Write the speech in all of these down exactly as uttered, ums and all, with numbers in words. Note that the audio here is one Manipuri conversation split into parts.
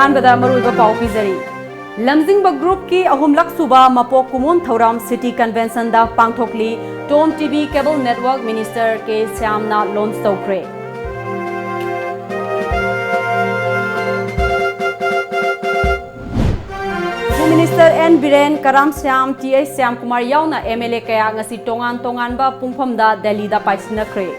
ꯑꯍꯥꯟꯕꯗ ꯃꯔꯨꯑꯣꯏꯕ ꯄꯥꯎ ꯄꯤꯖꯔꯤ꯫ ꯂꯝꯖꯤꯡꯕ ꯒ꯭ꯔꯨꯞꯀꯤ ꯑꯍꯨꯝꯂꯛ ꯁꯨꯕ ꯃꯄꯣꯛ ꯀꯨꯝꯑꯣꯟ ꯊꯧꯔꯝ ꯁꯤꯇꯤ ꯀꯟꯚꯦꯟꯁꯟꯗ ꯄꯥꯡꯊꯣꯛꯂꯤ꯫ ꯇꯣꯝ TV cable network minister K ꯁ꯭ꯌꯥꯝꯅ ꯂꯣꯟꯆ ꯇꯧꯈ꯭ꯔꯦ꯫ Chief minister N Biren, Karam Shyam, T H Shyamkumar ꯌꯥꯎꯅ ꯑꯦꯝ ꯑꯦꯜ ꯑꯦ ꯀꯌꯥ ꯉꯁꯤ ꯇꯣꯉꯥꯟ ꯇꯣꯉꯥꯟꯕ ꯄꯨꯡꯐꯝꯗ ꯗꯦꯜꯂꯤꯗ ꯄꯥꯏꯁꯤꯟꯅꯈ꯭ꯔꯦ꯫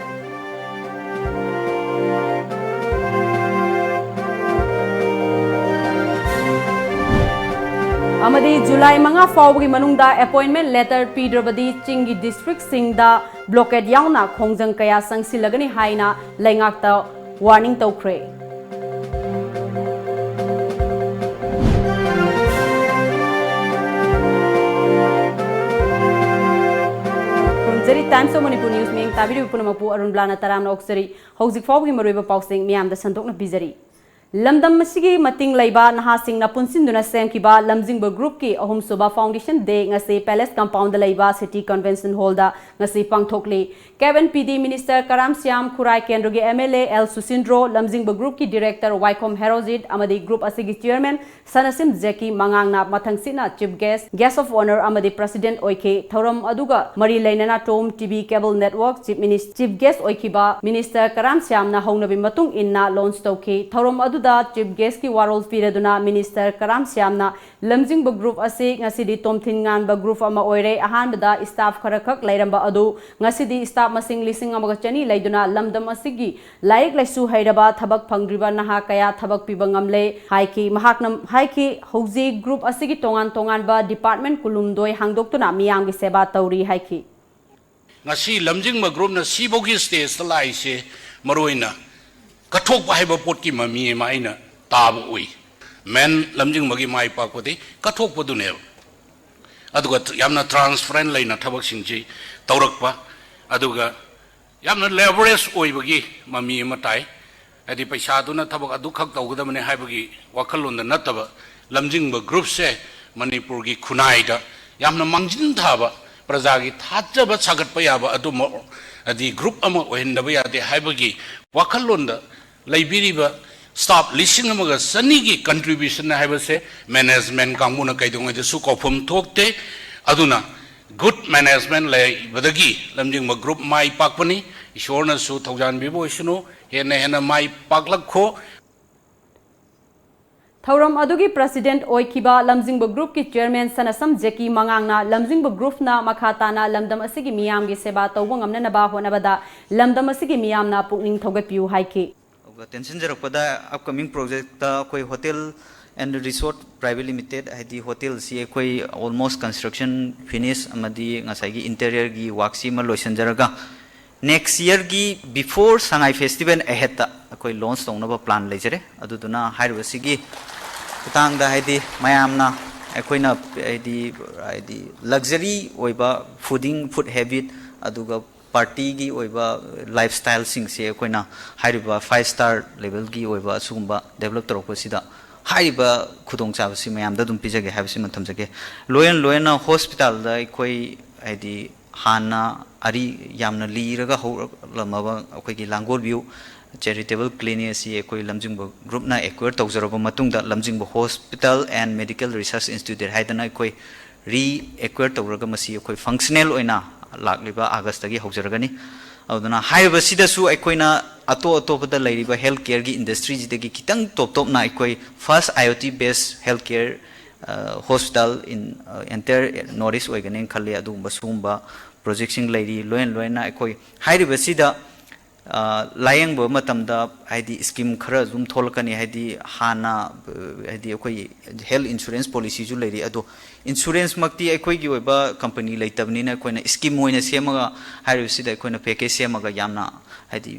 ꯑꯃꯗꯤ ꯖꯨꯂꯥꯏ ꯃꯉꯥ ꯐꯥꯎꯕꯒꯤ ꯃꯅꯨꯡꯗ ꯑꯦꯄꯣꯏꯟꯃꯦꯟ ꯂꯦꯇꯔ ꯄꯤꯗ꯭ꯔꯕꯗꯤ ꯆꯤꯡꯒꯤ ꯗꯤꯁꯇ꯭ꯔꯤꯛꯁꯤꯡꯗ ꯕ꯭ꯂꯣꯀꯦꯠ ꯌꯥꯎꯅ ꯈꯣꯡꯖꯪ ꯀꯌꯥ ꯆꯪꯁꯤꯜꯂꯒꯅꯤ ꯍꯥꯏꯅ ꯂꯩꯉꯥꯛꯇ ꯋꯥꯔꯅꯤꯡ ꯇꯧꯈ꯭ꯔꯦ꯫ ꯈꯨꯔꯨꯝꯖꯔꯤ꯫ Times of Manipur News ꯃꯤꯠꯌꯦꯡ ꯇꯥꯕꯤꯔꯤꯕ ꯄꯨꯝꯅꯃꯛꯄꯨ ꯑꯔꯨꯟ ꯕ꯭ꯂꯥꯅ ꯇꯔꯥꯝꯅ ꯑꯣꯛꯆꯔꯤ꯫ ꯍꯧꯖꯤꯛ ꯐꯥꯎꯕꯒꯤ ꯃꯔꯨꯑꯣꯏꯕ ꯄꯥꯎꯁꯤꯡ ꯃꯤꯌꯥꯝꯗ ꯁꯟꯗꯣꯛꯅ ꯄꯤꯖꯔꯤ꯫ ꯂꯝꯗꯝ ꯑꯁꯤꯒꯤ ꯃꯇꯤꯡ ꯂꯩꯕ ꯅꯍꯥꯁꯤꯡꯅ ꯄꯨꯟꯁꯤꯟꯗꯨꯅ ꯁꯦꯝꯈꯤꯕ ꯂꯝꯖꯤꯡꯕ ꯒ꯭ꯔꯨꯞꯀꯤ ꯑꯍꯨꯝꯁꯨꯕ ꯐꯥꯎꯟꯗꯦꯁꯟ ꯗꯦ ꯉꯁꯤ ꯄꯦꯂꯦꯁ ꯀꯝꯄꯥꯎꯟꯗ ꯂꯩꯕ ꯁꯤꯇꯤ ꯀꯟꯚꯦꯟꯁꯟ ꯍꯣꯜꯗ ꯉꯁꯤ ꯄꯥꯡꯊꯣꯛꯂꯤ꯫ Cabinet P D minister Karam Shyam, Khurai ꯀꯦꯟꯗ꯭ꯔꯒꯤ M L A L Susindro, Lamjingba ꯒ꯭ꯔꯨꯞꯀꯤ ꯗꯤꯔꯦꯛꯇꯔ ꯋꯥꯏꯈꯣꯝ ꯍꯦꯔꯣꯖꯤꯠ ꯑꯃꯗꯤ ꯒ꯭ꯔꯨꯞ ꯑꯁꯤꯒꯤ ꯆꯤꯌꯔꯃꯦꯟ ꯁꯅꯥꯁꯤꯝ ꯖꯦꯀꯤ ꯃꯉꯥꯡꯅ ꯃꯊꯪꯁꯤꯠꯅ chief guest, guest of honour ꯑꯃꯗꯤ ꯄ꯭ꯔꯁꯤꯗꯦꯟꯠ ꯑꯣꯏꯈꯤ꯫ ꯊꯧꯔꯝ ꯑꯗꯨꯒ ꯃꯔꯤ ꯂꯩꯅꯅ Tom TV cable network chief minister-, chief guest ꯑꯣꯏꯈꯤꯕ ꯃꯤꯅꯤꯁꯇꯔ ꯀꯔꯥꯝ ꯁ꯭ꯌꯥꯝꯅ ꯍꯧꯅꯕꯤ ꯃꯇꯨꯡ ꯏꯟꯅ ꯂꯣꯟꯆ ꯇꯧꯈꯤ꯫ ꯊꯧꯔꯝ ꯑꯗꯨꯗ ꯆꯤꯐ ꯒꯦꯁꯀꯤ ꯋꯥꯔꯣꯜ ꯄꯤꯔꯗꯨꯅ ꯃꯤꯅꯤꯁꯇꯔ ꯀꯔꯥꯝ ꯁ꯭ꯌꯥꯝꯅ ꯂꯝꯖꯤꯡꯕ ꯒ꯭ꯔꯨꯞ ꯑꯁꯤ ꯉꯁꯤꯗꯤ ꯇꯣꯝꯊꯤꯟ ꯉꯥꯟꯕ ꯒ꯭ꯔꯨꯞ ꯑꯃ ꯑꯣꯏꯔꯦ꯫ ꯑꯍꯥꯟꯕꯗ ꯁ꯭ꯇꯥꯐ ꯈꯔꯈꯛ ꯂꯩꯔꯝꯕ ꯑꯗꯨ ꯉꯁꯤꯗꯤ ꯁ꯭ꯇꯥꯐ ꯃꯁꯤꯡ ꯂꯤꯁꯤꯡ ꯑꯃꯒ ꯆꯅꯤ ꯂꯩꯗꯨꯅ ꯂꯝꯗꯝ ꯑꯁꯤꯒꯤ ꯂꯥꯏꯔꯤꯛ ꯂꯥꯏꯁꯨ ꯍꯩꯔꯕ ꯊꯕꯛ ꯐꯪꯗ꯭ꯔꯤꯕ ꯅꯍꯥ ꯀꯌꯥ ꯊꯕꯛ ꯄꯤꯕ ꯉꯝꯂꯦ ꯍꯥꯏꯈꯤ꯫ ꯃꯍꯥꯛꯅ ꯍꯥꯏꯈꯤ, ꯍꯧꯖꯤꯛ ꯒ꯭ꯔꯨꯞ ꯑꯁꯤꯒꯤ ꯇꯣꯉꯥꯟ ꯇꯣꯉꯥꯟꯕ ꯗꯤꯄꯥꯔꯠꯃꯦꯟꯠ ꯀꯨꯟꯍꯨꯝꯗꯣꯏ ꯍꯥꯡꯗꯣꯛꯇꯨꯅ ꯃꯤꯌꯥꯝꯒꯤ ꯁꯦꯕꯥ ꯇꯧꯔꯤ ꯍꯥꯏꯈꯤ꯫ ꯉꯁꯤ ꯂꯝꯖꯤꯡꯕ ꯒ꯭ꯔꯨꯞꯅ ꯁꯤꯐꯥꯎꯒꯤ ꯁ꯭ꯇꯦꯖꯇ ꯂꯥꯛꯏꯁꯦ ꯃꯔꯨꯑꯣꯏꯅ ꯀꯠꯊꯣꯛꯄ ꯍꯥꯏꯕ ꯄꯣꯠꯀꯤ ꯃꯃꯤ ꯑꯃ ꯑꯩꯅ ꯇꯥꯕ ꯎꯏ꯫ ꯃꯦꯟ ꯂꯝꯖꯤꯡꯕꯒꯤ ꯃꯥꯏ ꯄꯥꯛꯄꯗꯤ ꯀꯠꯊꯣꯛꯄꯗꯨꯅꯦꯕ꯫ ꯑꯗꯨꯒ ꯌꯥꯝꯅ ꯇ꯭ꯔꯥꯟꯁꯄꯔꯦꯟ ꯂꯩꯅ ꯊꯕꯛꯁꯤꯡꯁꯤ ꯇꯧꯔꯛꯄ, ꯑꯗꯨꯒ ꯌꯥꯝꯅ ꯂꯦꯕꯔꯦꯖ ꯑꯣꯏꯕꯒꯤ ꯃꯃꯤ ꯑꯃ ꯇꯥꯏ꯫ ꯍꯥꯏꯗꯤ ꯄꯩꯁꯥꯗꯨꯅ ꯊꯕꯛ ꯑꯗꯨꯈꯛ ꯇꯧꯒꯗꯕꯅꯤ ꯍꯥꯏꯕꯒꯤ ꯋꯥꯈꯜꯂꯣꯟꯗ ꯅꯠꯇꯕ, ꯂꯝꯖꯤꯡꯕ ꯒ꯭ꯔꯨꯞꯁꯦ ꯃꯅꯤꯄꯨꯔꯒꯤ ꯈꯨꯟꯅꯥꯏꯗ ꯌꯥꯝꯅ ꯃꯥꯡꯖꯤꯟ ꯊꯥꯕ, ꯄ꯭ꯔꯖꯥꯒꯤ ꯊꯥꯖꯕ ꯁꯥꯒꯠꯄ ꯌꯥꯕ ꯑꯗꯨꯝꯕ, ꯍꯥꯏꯗꯤ ꯒ꯭ꯔꯨꯞ ꯑꯃ ꯑꯣꯏꯍꯟꯗꯕ ꯌꯥꯗꯦ ꯍꯥꯏꯕꯒꯤ ꯋꯥꯈꯜꯂꯣꯟꯗ ꯂꯩꯕꯤꯔꯤꯕ ꯁ꯭ꯇꯥꯐ ꯂꯤꯁꯤꯡ ꯑꯃꯒ ꯆꯅꯤꯒꯤ ꯀꯟꯇ꯭ꯔꯤꯕ꯭ꯌꯨꯁꯟ ꯍꯥꯏꯕꯁꯦ ꯃꯦꯅꯦꯖꯃꯦꯟ ꯀꯥꯡꯕꯨꯅ ꯀꯩꯗꯧꯉꯩꯗꯁꯨ ꯀꯥꯎꯐꯝ ꯊꯣꯛꯇꯦ꯫ ꯑꯗꯨꯅ ꯒꯨꯗ ꯃꯦꯅꯦꯖꯃꯦꯟ ꯂꯩꯕꯗꯒꯤ ꯂꯝꯖꯤꯡꯕ ꯒ꯭ꯔꯨꯞ ꯃꯥꯏ ꯄꯥꯛꯄꯅꯤ꯫ ꯏꯁꯣꯔꯅꯁꯨ ꯊꯧꯖꯥꯟꯕꯤꯕ ꯑꯣꯏꯁꯅꯨ꯫ ꯍꯦꯟꯅ ꯍꯦꯟꯅ ꯃꯥꯏ ꯄꯥꯛꯂꯛꯈꯣ꯫ ꯊꯧꯔꯝ ꯑꯗꯨꯒꯤ ꯄ꯭ꯔꯁꯤꯗꯦꯟꯠ ꯑꯣꯏꯈꯤꯕ ꯂꯝꯖꯤꯡꯕ ꯒ꯭ꯔꯨꯞꯀꯤ ꯆꯤꯌꯔꯃꯦꯟ ꯁꯅꯁꯝ ꯖꯦꯀꯤ ꯃꯉꯥꯡꯅ ꯂꯝꯖꯤꯡꯕ ꯒ꯭ꯔꯨꯞꯅ ꯃꯈꯥ ꯇꯥꯅ ꯂꯝꯗꯝ ꯑꯁꯤꯒꯤ ꯃꯤꯌꯥꯝꯒꯤ ꯁꯦꯕꯥ ꯇꯧꯕ ꯉꯝꯅꯅꯕ ꯍꯣꯠꯅꯕꯗ ꯂꯝꯗꯝ ꯑꯁꯤꯒꯤ ꯃꯤꯌꯥꯝꯅ ꯄꯨꯛꯅꯤꯡ ꯊꯧꯒꯠꯄꯤꯌꯨ ꯍꯥꯏꯈꯤ꯫ ꯑꯗꯨꯒ ꯇꯦꯟꯁꯤꯟꯖꯔꯛꯄꯗ ꯑꯞꯀꯃꯤꯡ ꯄ꯭ꯔꯣꯖꯦꯛꯇ ꯑꯩꯈꯣꯏ hotel and resort private limited, ꯍꯥꯏꯗꯤ ꯍꯣꯇꯦꯜꯁꯤ ꯑꯩꯈꯣꯏ ꯑꯣꯜꯃꯣꯁ ꯀꯟꯁꯇ꯭ꯔꯛꯁꯟ ꯐꯤꯅꯤꯁ ꯑꯃꯗꯤ ꯉꯁꯥꯏꯒꯤ ꯏꯟꯇꯦꯔꯤꯌꯔꯒꯤ ꯋꯥꯛꯁꯤ ꯑꯃ ꯂꯣꯏꯁꯤꯟꯖꯔꯒ ꯅꯦꯛꯁ ꯏꯌꯔꯒꯤ ꯕꯤꯐꯣꯔ ꯁꯉꯥꯏ ꯐꯦꯁꯇꯤꯚꯦꯜ ꯑꯍꯦꯠꯇ ꯑꯩꯈꯣꯏ ꯂꯣꯟꯁ ꯇꯧꯅꯕ ꯄ꯭ꯂꯥꯟ ꯂꯩꯖꯔꯦ꯫ ꯑꯗꯨꯗꯨꯅ ꯍꯥꯏꯔꯤꯕꯁꯤꯒꯤ ꯈꯨꯊꯥꯡꯗ ꯍꯥꯏꯗꯤ ꯃꯌꯥꯝꯅ ꯑꯩꯈꯣꯏꯅ ꯍꯥꯏꯗꯤ ꯍꯥꯏꯗꯤ ꯂꯛꯖꯔꯤ ꯑꯣꯏꯕ ꯐꯨꯗꯤꯡ ꯐꯨꯗ ꯍꯦꯕꯤꯠ ꯑꯗꯨꯒ ꯄꯥꯔꯇꯤꯒꯤ ꯑꯣꯏꯕ ꯂꯥꯏꯐ ꯁ꯭ꯇꯥꯏꯜꯁꯤꯡꯁꯦ ꯑꯩꯈꯣꯏꯅ ꯍꯥꯏꯔꯤꯕ ꯐꯥꯏꯚ ꯁ꯭ꯇꯥꯔ ꯂꯦꯚꯦꯜꯒꯤ ꯑꯣꯏꯕ ꯑꯁꯤꯒꯨꯝꯕ ꯗꯦꯕꯂꯞ ꯇꯧꯔꯛꯄꯁꯤꯗ ꯍꯥꯏꯔꯤꯕ ꯈꯨꯗꯣꯡꯆꯥꯕꯁꯤ ꯃꯌꯥꯝꯗ ꯑꯗꯨꯝ ꯄꯤꯖꯒꯦ ꯍꯥꯏꯕꯁꯤꯃ ꯊꯝꯖꯒꯦ꯫ ꯂꯣꯏꯅ ꯂꯣꯏꯅꯅ ꯍꯣꯁꯄꯤꯇꯥꯜꯗ ꯑꯩꯈꯣꯏ ꯍꯥꯏꯗꯤ ꯍꯥꯟꯅ ꯑꯔꯤ ꯌꯥꯝꯅ ꯂꯤꯔꯒ ꯍꯧꯔꯛꯂꯝꯃꯕ ꯑꯩꯈꯣꯏꯒꯤ ꯂꯥꯡꯒꯣꯜ ꯚ꯭ꯌꯨ ꯆꯦꯔꯤꯇꯦꯕꯜ ꯀ꯭ꯂꯤꯅꯤꯛ ꯑꯁꯤ ꯑꯩꯈꯣꯏ ꯂꯝꯖꯤꯡꯕ ꯒ꯭ꯔꯨꯞꯅ ꯑꯦꯀ꯭ꯋꯦꯔ ꯇꯧꯖꯔꯕ ꯃꯇꯨꯡꯗ ꯂꯝꯖꯤꯡꯕ hospital and medical research institute ꯍꯥꯏꯗꯅ ꯑꯩꯈꯣꯏ ꯔꯤ ꯑꯦꯀ꯭ꯋꯦꯔ ꯇꯧꯔꯒ ꯃꯁꯤ ꯑꯩꯈꯣꯏ ꯐꯪꯁꯅꯦꯜ ꯑꯣꯏꯅ ꯂꯥꯛꯂꯤꯕ ꯑꯥꯒꯁꯇꯒꯤ ꯍꯧꯖꯔꯒꯅꯤ꯫ ꯑꯗꯨꯅ ꯍꯥꯏꯔꯤꯕꯁꯤꯗꯁꯨ ꯑꯩꯈꯣꯏꯅ ꯑꯇꯣꯞ ꯑꯇꯣꯞꯄꯗ ꯂꯩꯔꯤꯕ ꯍꯦꯜꯊ ꯀꯦꯌꯔꯒꯤ ꯏꯟꯗꯁꯇ꯭ꯔꯤꯁꯤꯗꯒꯤ ꯈꯤꯇꯪ ꯇꯣꯞ ꯇꯣꯞꯅ ꯑꯩꯈꯣꯏ first IoT based health care hospital in entire North East ꯑꯣꯏꯒꯅꯦꯅ ꯈꯜꯂꯤ꯫ ꯑꯗꯨꯒꯨꯝꯕ ꯁꯤꯒꯨꯝꯕ ꯄ꯭ꯔꯣꯖꯦꯛꯁꯤꯡ ꯂꯩꯔꯤ꯫ ꯂꯣꯏꯅ ꯂꯣꯏꯅ ꯑꯩꯈꯣꯏ ꯍꯥꯏꯔꯤꯕꯁꯤꯗ ꯂꯥꯏꯌꯦꯡꯕ ꯃꯇꯝꯗ ꯍꯥꯏꯗꯤ ꯁ꯭ꯀꯤꯝ ꯈꯔ ꯑꯗꯨꯝ ꯊꯣꯛꯂꯛꯀꯅꯤ꯫ ꯍꯥꯏꯗꯤ ꯍꯥꯟꯅ ꯍꯥꯏꯗꯤ ꯑꯩꯈꯣꯏ ꯍꯦꯜꯊ ꯏꯟꯁꯨꯔꯦꯟꯁ ꯄꯣꯂꯤꯁꯤꯁꯨ ꯂꯩꯔꯤ꯫ ꯑꯗꯣ ꯏꯟꯁꯨꯔꯦꯟꯁꯃꯛꯇꯤ ꯑꯩꯈꯣꯏꯒꯤ ꯑꯣꯏꯕ ꯀꯝꯄꯅꯤ ꯂꯩꯇꯕꯅꯤꯅ ꯑꯩꯈꯣꯏꯅ ꯁ꯭ꯀꯤꯝ ꯑꯣꯏꯅ ꯁꯦꯝꯃꯒ ꯍꯥꯏꯔꯤꯕꯁꯤꯗ ꯑꯩꯈꯣꯏꯅ ꯄꯦꯀꯦꯖ ꯁꯦꯝꯃꯒ ꯌꯥꯝꯅ ꯍꯥꯏꯗꯤ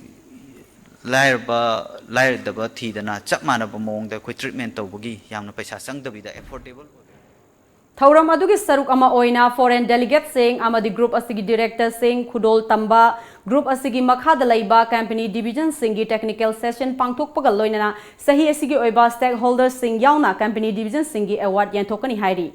ꯂꯥꯏꯔꯕ ꯂꯥꯏꯔꯗꯕ ꯊꯤꯗꯅ ꯆꯞ ꯃꯥꯟꯅꯕ ꯃꯑꯣꯡꯗ ꯑꯩꯈꯣꯏ ꯇ꯭ꯔꯤꯠꯃꯦꯟ ꯇꯧꯕꯒꯤ ꯌꯥꯝꯅ ꯄꯩꯁꯥ ꯆꯪꯗꯕꯤꯗ ꯑꯦꯐꯣꯔꯗꯦꯕꯜ ꯑꯣꯏꯕ ꯊꯧꯔꯝ ꯑꯗꯨꯒꯤ ꯁꯔꯨꯛ ꯑꯃ ꯑꯣꯏꯅ ꯐꯣꯔꯦꯟ ꯗꯦꯂꯤꯒꯦꯠꯁꯤꯡ ꯑꯃꯗꯤ ꯒ꯭ꯔꯨꯞ ꯑꯁꯤꯒꯤ ꯗꯤꯔꯦꯛꯇꯔꯁꯤꯡ ꯈꯨꯗꯣꯜ ꯇꯝꯕ, ꯒ꯭ꯔꯨꯞ ꯑꯁꯤꯒꯤ ꯃꯈꯥꯗ ꯂꯩꯕ ꯀꯝꯄꯅꯤ ꯗꯤꯕꯤꯖꯟꯁꯤꯡꯒꯤ ꯇꯦꯛꯅꯤꯀꯦꯜ ꯁꯦꯁꯟ ꯄꯥꯡꯊꯣꯛꯄꯒ ꯂꯣꯏꯅꯅ ꯆꯍꯤ ꯑꯁꯤꯒꯤ ꯑꯣꯏꯕ ꯁ꯭ꯇꯦꯛꯍꯣꯜꯗꯔꯁꯤꯡ ꯌꯥꯎꯅ ꯀꯝꯄꯅꯤ ꯗꯤꯕꯤꯖꯟꯁꯤꯡꯒꯤ ꯑꯦꯋꯥꯔꯗ ꯌꯦꯟꯊꯣꯛꯀꯅꯤ ꯍꯥꯏꯔꯤ꯫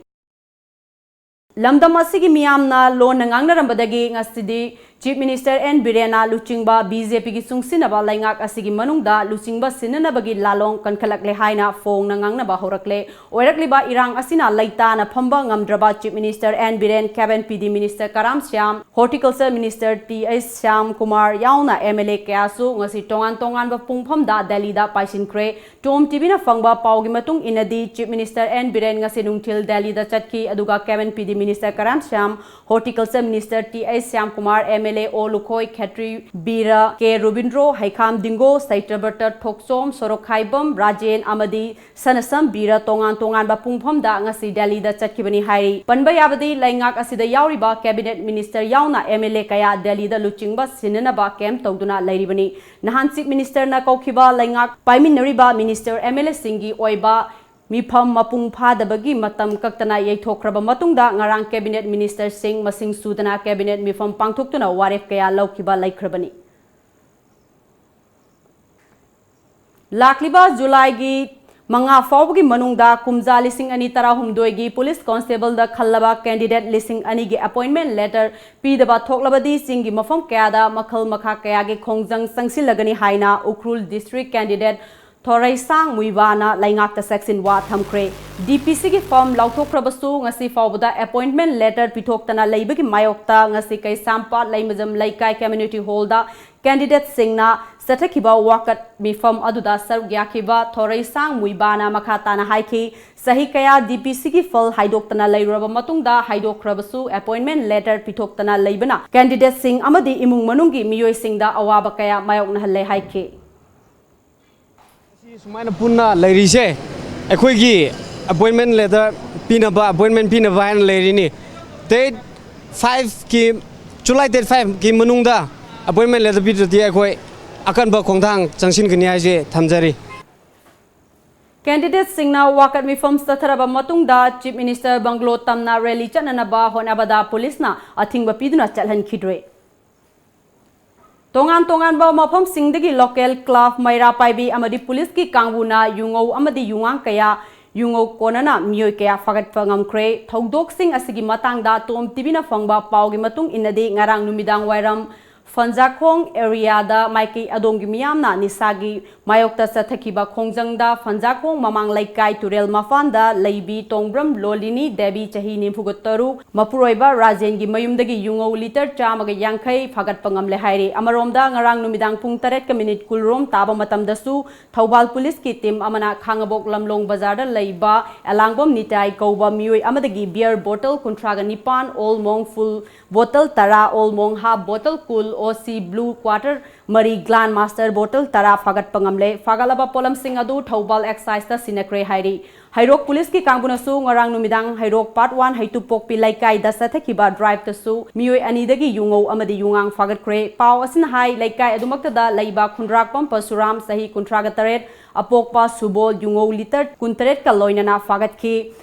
ꯂꯝꯗꯝ ꯑꯁꯤꯒꯤ ꯃꯤꯌꯥꯝꯅ ꯂꯣꯟꯅ ꯉꯥꯡꯅꯔꯝꯕꯗꯒꯤ ꯉꯁꯤꯗꯤ Chief Minister N Birenna ꯂꯨꯆꯤꯡꯕ B J P ꯒꯤ ꯆꯨꯡꯁꯤꯟꯅꯕ ꯂꯩꯉꯥꯛ ꯑꯁꯤꯒꯤ ꯃꯅꯨꯡꯗ ꯂꯨꯆꯤꯡꯕ ꯁꯤꯟꯅꯅꯕꯒꯤ ꯂꯥꯂꯣꯡ ꯀꯟꯈꯠꯂꯛꯂꯦ ꯍꯥꯏꯅ ꯐꯣꯡꯅ ꯉꯥꯡꯅꯕ ꯍꯧꯔꯛꯂꯦ꯫ ꯑꯣꯏꯔꯛꯂꯤꯕ ꯏꯔꯥꯡ ꯑꯁꯤꯅ ꯂꯩꯇꯥꯅ ꯐꯝꯕ ꯉꯝꯗ꯭ꯔꯕ Chief Minister N Biren, Cabinet P D Minister ꯀꯔꯥꯝ Shyam, Horticulture Minister T H Shyam Kumar ꯌꯥꯎꯅ M L A ꯀꯌꯥꯁꯨ ꯉꯁꯤ ꯇꯣꯉꯥꯟ ꯇꯣꯉꯥꯟꯕ ꯄꯨꯡꯐꯝꯗ ꯗꯦꯜꯂꯤꯗ ꯄꯥꯏꯁꯤꯟꯈ꯭ꯔꯦ꯫ Tom T V ꯅ ꯐꯪꯕ ꯄꯥꯎꯒꯤ ꯃꯇꯨꯡ ꯏꯟꯅꯗꯤ, Chief Minister N Biren ꯉꯁꯤ ꯅꯨꯡꯊꯤꯜ ꯗꯦꯜꯂꯤꯗ ꯆꯠꯈꯤ, ꯑꯗꯨꯒ Cabinet P D Minister Karam Shyam, Horticulture Minister T H Shyam Kumar, M L A ꯑꯣ ꯂꯨꯈꯣꯏ ꯈꯦꯇ꯭ꯔꯤ, ꯕꯤꯔ ꯀꯦ ꯔꯨꯕꯤꯟꯗ꯭ꯔꯣ, ꯍꯩꯈꯥꯝ ꯗꯤꯡꯒꯣ, ꯁꯩꯇ꯭ꯔꯕ꯭ꯔꯇ ꯊꯣꯛꯆꯣꯝ, ꯁꯣꯔꯣꯛꯈꯥꯏꯕꯝ ꯔꯥꯖꯦꯟ ꯑꯃꯗꯤ ꯁꯅꯁꯝ ꯕꯤꯔ ꯇꯣꯉꯥꯟ ꯇꯣꯉꯥꯟꯕ ꯄꯨꯡꯐꯝꯗ ꯉꯁꯤ ꯗꯦꯜꯂꯤꯗ ꯆꯠꯈꯤꯕꯅꯤ ꯍꯥꯏꯔꯤ꯫ ꯄꯟꯕ ꯌꯥꯕꯗꯤ, ꯂꯩꯉꯥꯛ ꯑꯁꯤꯗ ꯌꯥꯎꯔꯤꯕ Cabinet Minister ꯌꯥꯎꯅ M L A ꯀꯌꯥ ꯗꯦꯜꯂꯤꯗ ꯂꯨꯆꯤꯡꯕ ꯁꯤꯟꯅꯅꯕ camp ꯇꯧꯗꯨꯅ ꯂꯩꯔꯤꯕꯅꯤ꯫ ꯅꯍꯥꯟ Chief Minister ꯅ ꯀꯧꯈꯤꯕ ꯂꯩꯉꯥꯛ ꯄꯥꯏꯃꯤꯟꯅꯔꯤꯕ Minister, M L A ꯁꯤꯡꯒꯤ ꯑꯣꯏꯕ ꯃꯤꯐꯝ ꯃꯄꯨꯡ ꯐꯥꯗꯕꯒꯤ ꯃꯇꯝ ꯀꯛꯇꯅ ꯌꯩꯊꯣꯛꯈ꯭ꯔꯕ ꯃꯇꯨꯡꯗ, ꯉꯔꯥꯡ Cabinet Minister ꯁꯤꯡ ꯃꯁꯤꯡ ꯁꯨꯗꯅ Cabinet ꯃꯤꯐꯝ ꯄꯥꯡꯊꯣꯛꯇꯨꯅ ꯋꯥꯔꯦꯞ ꯀꯌꯥ ꯂꯧꯈꯤꯕ ꯂꯩꯈ꯭ꯔꯕꯅꯤ꯫ ꯂꯥꯛꯂꯤꯕ ꯖꯨꯂꯥꯏꯒꯤ ꯃꯉꯥ ꯐꯥꯎꯕꯒꯤ ꯃꯅꯨꯡꯗ ꯀꯨꯝꯖꯥ ꯂꯤꯁꯤꯡ ꯑꯅꯤ ꯇꯔꯥꯍꯨꯝꯗꯣꯏꯒꯤ Police Constable ꯗ ꯈꯜꯂꯕ candidate ꯂꯤꯁꯤꯡ ꯑꯅꯤꯒꯤ appointment letter ꯄꯤꯗꯕ ꯊꯣꯛꯂꯕꯗꯤ, ꯆꯤꯡꯒꯤ ꯃꯐꯝ ꯀꯌꯥꯗ ꯃꯈꯜ ꯃꯈꯥ ꯀꯌꯥꯒꯤ ꯈꯣꯡꯖꯪ ꯆꯪꯁꯤꯜꯂꯒꯅꯤ ꯍꯥꯏꯅ ꯎꯈ꯭ꯔꯨꯜ District candidate ꯊꯣꯔꯩꯁꯥꯡ ꯃꯨꯏꯕꯥꯅ ꯂꯩꯉꯥꯛꯇ ꯆꯦꯛꯁꯤꯟ ꯋꯥ ꯊꯝꯈ꯭ꯔꯦ꯫ D P C ꯒꯤ form ꯂꯥꯎꯊꯣꯛꯈ꯭ꯔꯕꯁꯨ, ꯉꯁꯤ ꯐꯥꯎꯕꯗ appointment letter ꯄꯤꯊꯣꯛꯇꯅ ꯂꯩꯕꯒꯤ ꯃꯥꯌꯣꯛꯇ ꯉꯁꯤ ꯀꯩꯁꯥꯝꯄꯥꯠ ꯂꯩꯃꯖꯝ ꯂꯩꯀꯥꯏ Community Hall ꯗ candidate ꯁꯤꯡꯅ ꯆꯠꯊꯈꯤꯕ ꯋꯥꯀꯠ ꯃꯤꯐꯝ ꯑꯗꯨꯗ ꯁꯔꯨꯛ ꯌꯥꯈꯤꯕ ꯊꯣꯔꯩꯁꯥꯡ ꯃꯨꯏꯕꯥꯅ ꯃꯈꯥ ꯇꯥꯅ ꯍꯥꯏꯈꯤ, ꯆꯍꯤ ꯀꯌꯥ D P C ꯒꯤ ꯐꯜ ꯍꯥꯏꯗꯣꯛꯇꯅ ꯂꯩꯔꯨꯔꯕ ꯃꯇꯨꯡꯗ, ꯍꯥꯏꯗꯣꯛꯈ꯭ꯔꯕꯁꯨ appointment letter ꯄꯤꯊꯣꯛꯇꯅ ꯂꯩꯕꯅ candidate ꯁꯤꯡ ꯑꯃꯗꯤ ꯏꯃꯨꯡ ꯃꯅꯨꯡꯒꯤ ꯃꯤꯑꯣꯏꯁꯤꯡꯗ ꯑꯋꯥꯕ ꯀꯌꯥ ꯃꯥꯌꯣꯛꯅꯍꯜꯂꯦ ꯍꯥꯏꯈꯤ꯫ ꯉꯁꯤ ꯁꯨꯃꯥꯏꯅ ꯄꯨꯟꯅ ꯂꯩꯔꯤꯁꯦ, ꯑꯩꯈꯣꯏꯒꯤ appointment letter ꯄꯤꯅꯕ, appointment ꯄꯤꯅꯕ ꯍꯥꯏꯅ ꯂꯩꯔꯤꯅꯤ꯫ Date five ꯀꯤ, July date five ꯀꯤ ꯃꯅꯨꯡꯗ appointment letter ꯄꯤꯗ꯭ꯔꯗꯤ, ꯑꯩꯈꯣꯏ ꯑꯀꯟꯕ ꯈꯣꯡꯊꯥꯡ ꯆꯪꯁꯤꯟꯒꯅꯤ ꯍꯥꯏꯁꯦ ꯊꯝꯖꯔꯤ꯫ Candidate ꯁꯤꯡꯅ ꯋꯥꯀꯠ ꯃꯤꯐꯝ ꯆꯠꯊꯔꯕ ꯃꯇꯨꯡꯗ, Chief Minister bungalow ꯇꯝꯅ rally ꯆꯠꯅꯅꯕ ꯍꯣꯠꯅꯕꯗ police ꯅ ꯑꯊꯤꯡꯕ ꯄꯤꯗꯨꯅ ꯆꯠꯍꯟꯈꯤꯗ꯭ꯔꯦ꯫ ꯇꯣꯉꯥꯟ ꯇꯣꯉꯥꯟꯕ ꯃꯐꯝꯁꯤꯡꯗꯒꯤ local club, ꯃꯩꯔꯥ ꯄꯥꯏꯕꯤ ꯑꯃꯗꯤ police ꯀꯤ ꯀꯥꯡꯕꯨꯅ ꯌꯨꯉꯧ ꯑꯃꯗꯤ ꯌꯨꯉꯥꯡ ꯀꯌꯥ ꯌꯨꯉꯧ ꯀꯣꯟꯅꯅ ꯃꯤꯑꯣꯏ ꯀꯌꯥ ꯐꯥꯒꯠꯄ ꯉꯝꯈ꯭ꯔꯦ꯫ ꯊꯧꯗꯣꯛꯁꯤꯡ ꯑꯁꯤꯒꯤ ꯃꯇꯥꯡꯗ ꯇꯣꯝ ꯇꯤꯚꯤꯅ ꯐꯪꯕ ꯄꯥꯎꯒꯤ ꯃꯇꯨꯡ ꯏꯟꯅꯗꯤ, ꯉꯔꯥꯡ ꯅꯨꯃꯤꯗꯥꯡ ꯋꯥꯏꯔꯝ ꯐꯟꯖꯥꯈꯣꯡ ꯑꯦꯔꯤꯌꯥꯗ ꯃꯥꯏꯀꯩ ꯑꯗꯣꯝꯒꯤ ꯃꯤꯌꯥꯝꯅ ꯅꯤꯁꯥꯒꯤ ꯃꯥꯌꯣꯛꯇ ꯆꯠꯊꯈꯤꯕ ꯈꯣꯡꯖꯪꯗ ꯐꯟꯖꯥꯈꯣꯡ ꯃꯃꯥꯡ ꯂꯩꯀꯥꯏ ꯇꯨꯔꯦꯜ ꯃꯄꯥꯟꯗ ꯂꯩꯕꯤ ꯇꯣꯡꯕ꯭ꯔꯝ ꯂꯣꯂꯤꯅꯤ ꯗꯦꯕꯤ, ꯆꯍꯤ ꯅꯤꯐꯨꯒ ꯇꯔꯨꯛ, ꯃꯄꯨꯔꯣꯏꯕ ꯔꯥꯖꯦꯟꯒꯤ ꯃꯌꯨꯝꯗꯒꯤ ꯌꯨꯉꯧ ꯂꯤꯇꯔ ꯆꯥꯝꯃꯒ ꯌꯥꯡꯈꯩ ꯐꯥꯒꯠꯄ ꯉꯝꯂꯦ ꯍꯥꯏꯔꯤ꯫ ꯑꯃꯔꯣꯝꯗ, ꯉꯔꯥꯡ ꯅꯨꯃꯤꯗꯥꯡ ꯄꯨꯡ ꯇꯔꯦꯠꯀ ꯃꯤꯅꯤꯠ ꯀꯨꯟꯔꯣꯝ ꯇꯥꯕ ꯃꯇꯝꯗꯁꯨ ꯊꯧꯕꯥꯜ ꯄꯨꯂꯤꯁꯀꯤ ꯇꯤꯝ ꯑꯃꯅ ꯈꯥꯡꯉꯕꯣꯛ ꯂꯝꯂꯣꯡ ꯕꯖꯥꯔꯗ ꯂꯩꯕ ꯑꯦꯂꯥꯡꯕꯝ ꯅꯤꯇꯥꯏ ꯀꯧꯕ ꯃꯤꯑꯣꯏ ꯑꯃꯗꯒꯤ ꯕꯤꯌꯔ ꯕꯣꯇꯜ ꯀꯨꯟꯊ꯭ꯔꯥꯒ ꯅꯤꯄꯥꯟ, ꯑꯣꯜ ꯃꯣꯡ ꯐꯨꯜ ꯕꯣꯇꯜ ꯇꯔꯥ, ꯑꯣꯜ ꯃꯣꯡ ꯍꯥꯐ ꯕꯣꯇꯜ ꯀꯨꯟ, ꯑꯣ ꯁꯤ ꯕ꯭ꯂꯨ ꯀ꯭ꯋꯥꯇꯔ ꯃꯔꯤ, ꯒ꯭ꯂꯥꯟ ꯃꯥꯁꯇꯔ ꯕꯣꯇꯜ ꯇꯔꯥ ꯐꯥꯒꯠꯄ ꯉꯝꯂꯦ꯫ ꯐꯥꯒꯠꯂꯕ ꯄꯣꯠꯂꯝꯁꯤꯡ ꯑꯗꯨ ꯊꯧꯕꯥꯜ ꯑꯦꯛꯁꯥꯏꯖꯇ ꯁꯤꯟꯅꯈ꯭ꯔꯦ ꯍꯥꯏꯔꯤ꯫ ꯍꯩꯔꯣꯛ ꯄꯨꯂꯤꯁꯀꯤ ꯀꯥꯡꯕꯨꯅꯁꯨ ꯉꯔꯥꯡ ꯅꯨꯃꯤꯗꯥꯡ ꯍꯩꯔꯣꯛ ꯄꯥꯔꯠ ꯋꯥꯟ ꯍꯩꯇꯨꯞꯄꯣꯛꯄꯤ ꯂꯩꯀꯥꯏꯗ ꯆꯠꯊꯈꯤꯕ ꯗ꯭ꯔꯥꯏꯚꯇꯁꯨ ꯃꯤꯑꯣꯏ ꯑꯅꯤꯗꯒꯤ ꯌꯨꯉꯧ ꯑꯃꯗꯤ ꯌꯨꯉꯥꯡ ꯐꯥꯒꯠꯈ꯭ꯔꯦ꯫ ꯄꯥꯎ ꯑꯁꯤꯅ ꯍꯥꯏ, ꯂꯩꯀꯥꯏ ꯑꯗꯨꯃꯛꯇꯗ ꯂꯩꯕ ꯈꯨꯟꯗ꯭ꯔꯥꯛꯄꯝ ꯄꯔꯁꯨꯔꯥꯝ, ꯆꯍꯤ ꯀꯨꯟꯊ꯭ꯔꯥꯒ ꯇꯔꯦꯠ, ꯑꯄꯣꯛꯄ ꯁꯨꯕꯣꯜ ꯌꯨꯉꯧ ꯂꯤꯇꯔ ꯀꯨꯟꯇꯔꯦꯠꯀ ꯂꯣꯏꯅꯅ ꯐꯥꯒꯠꯈꯤ꯫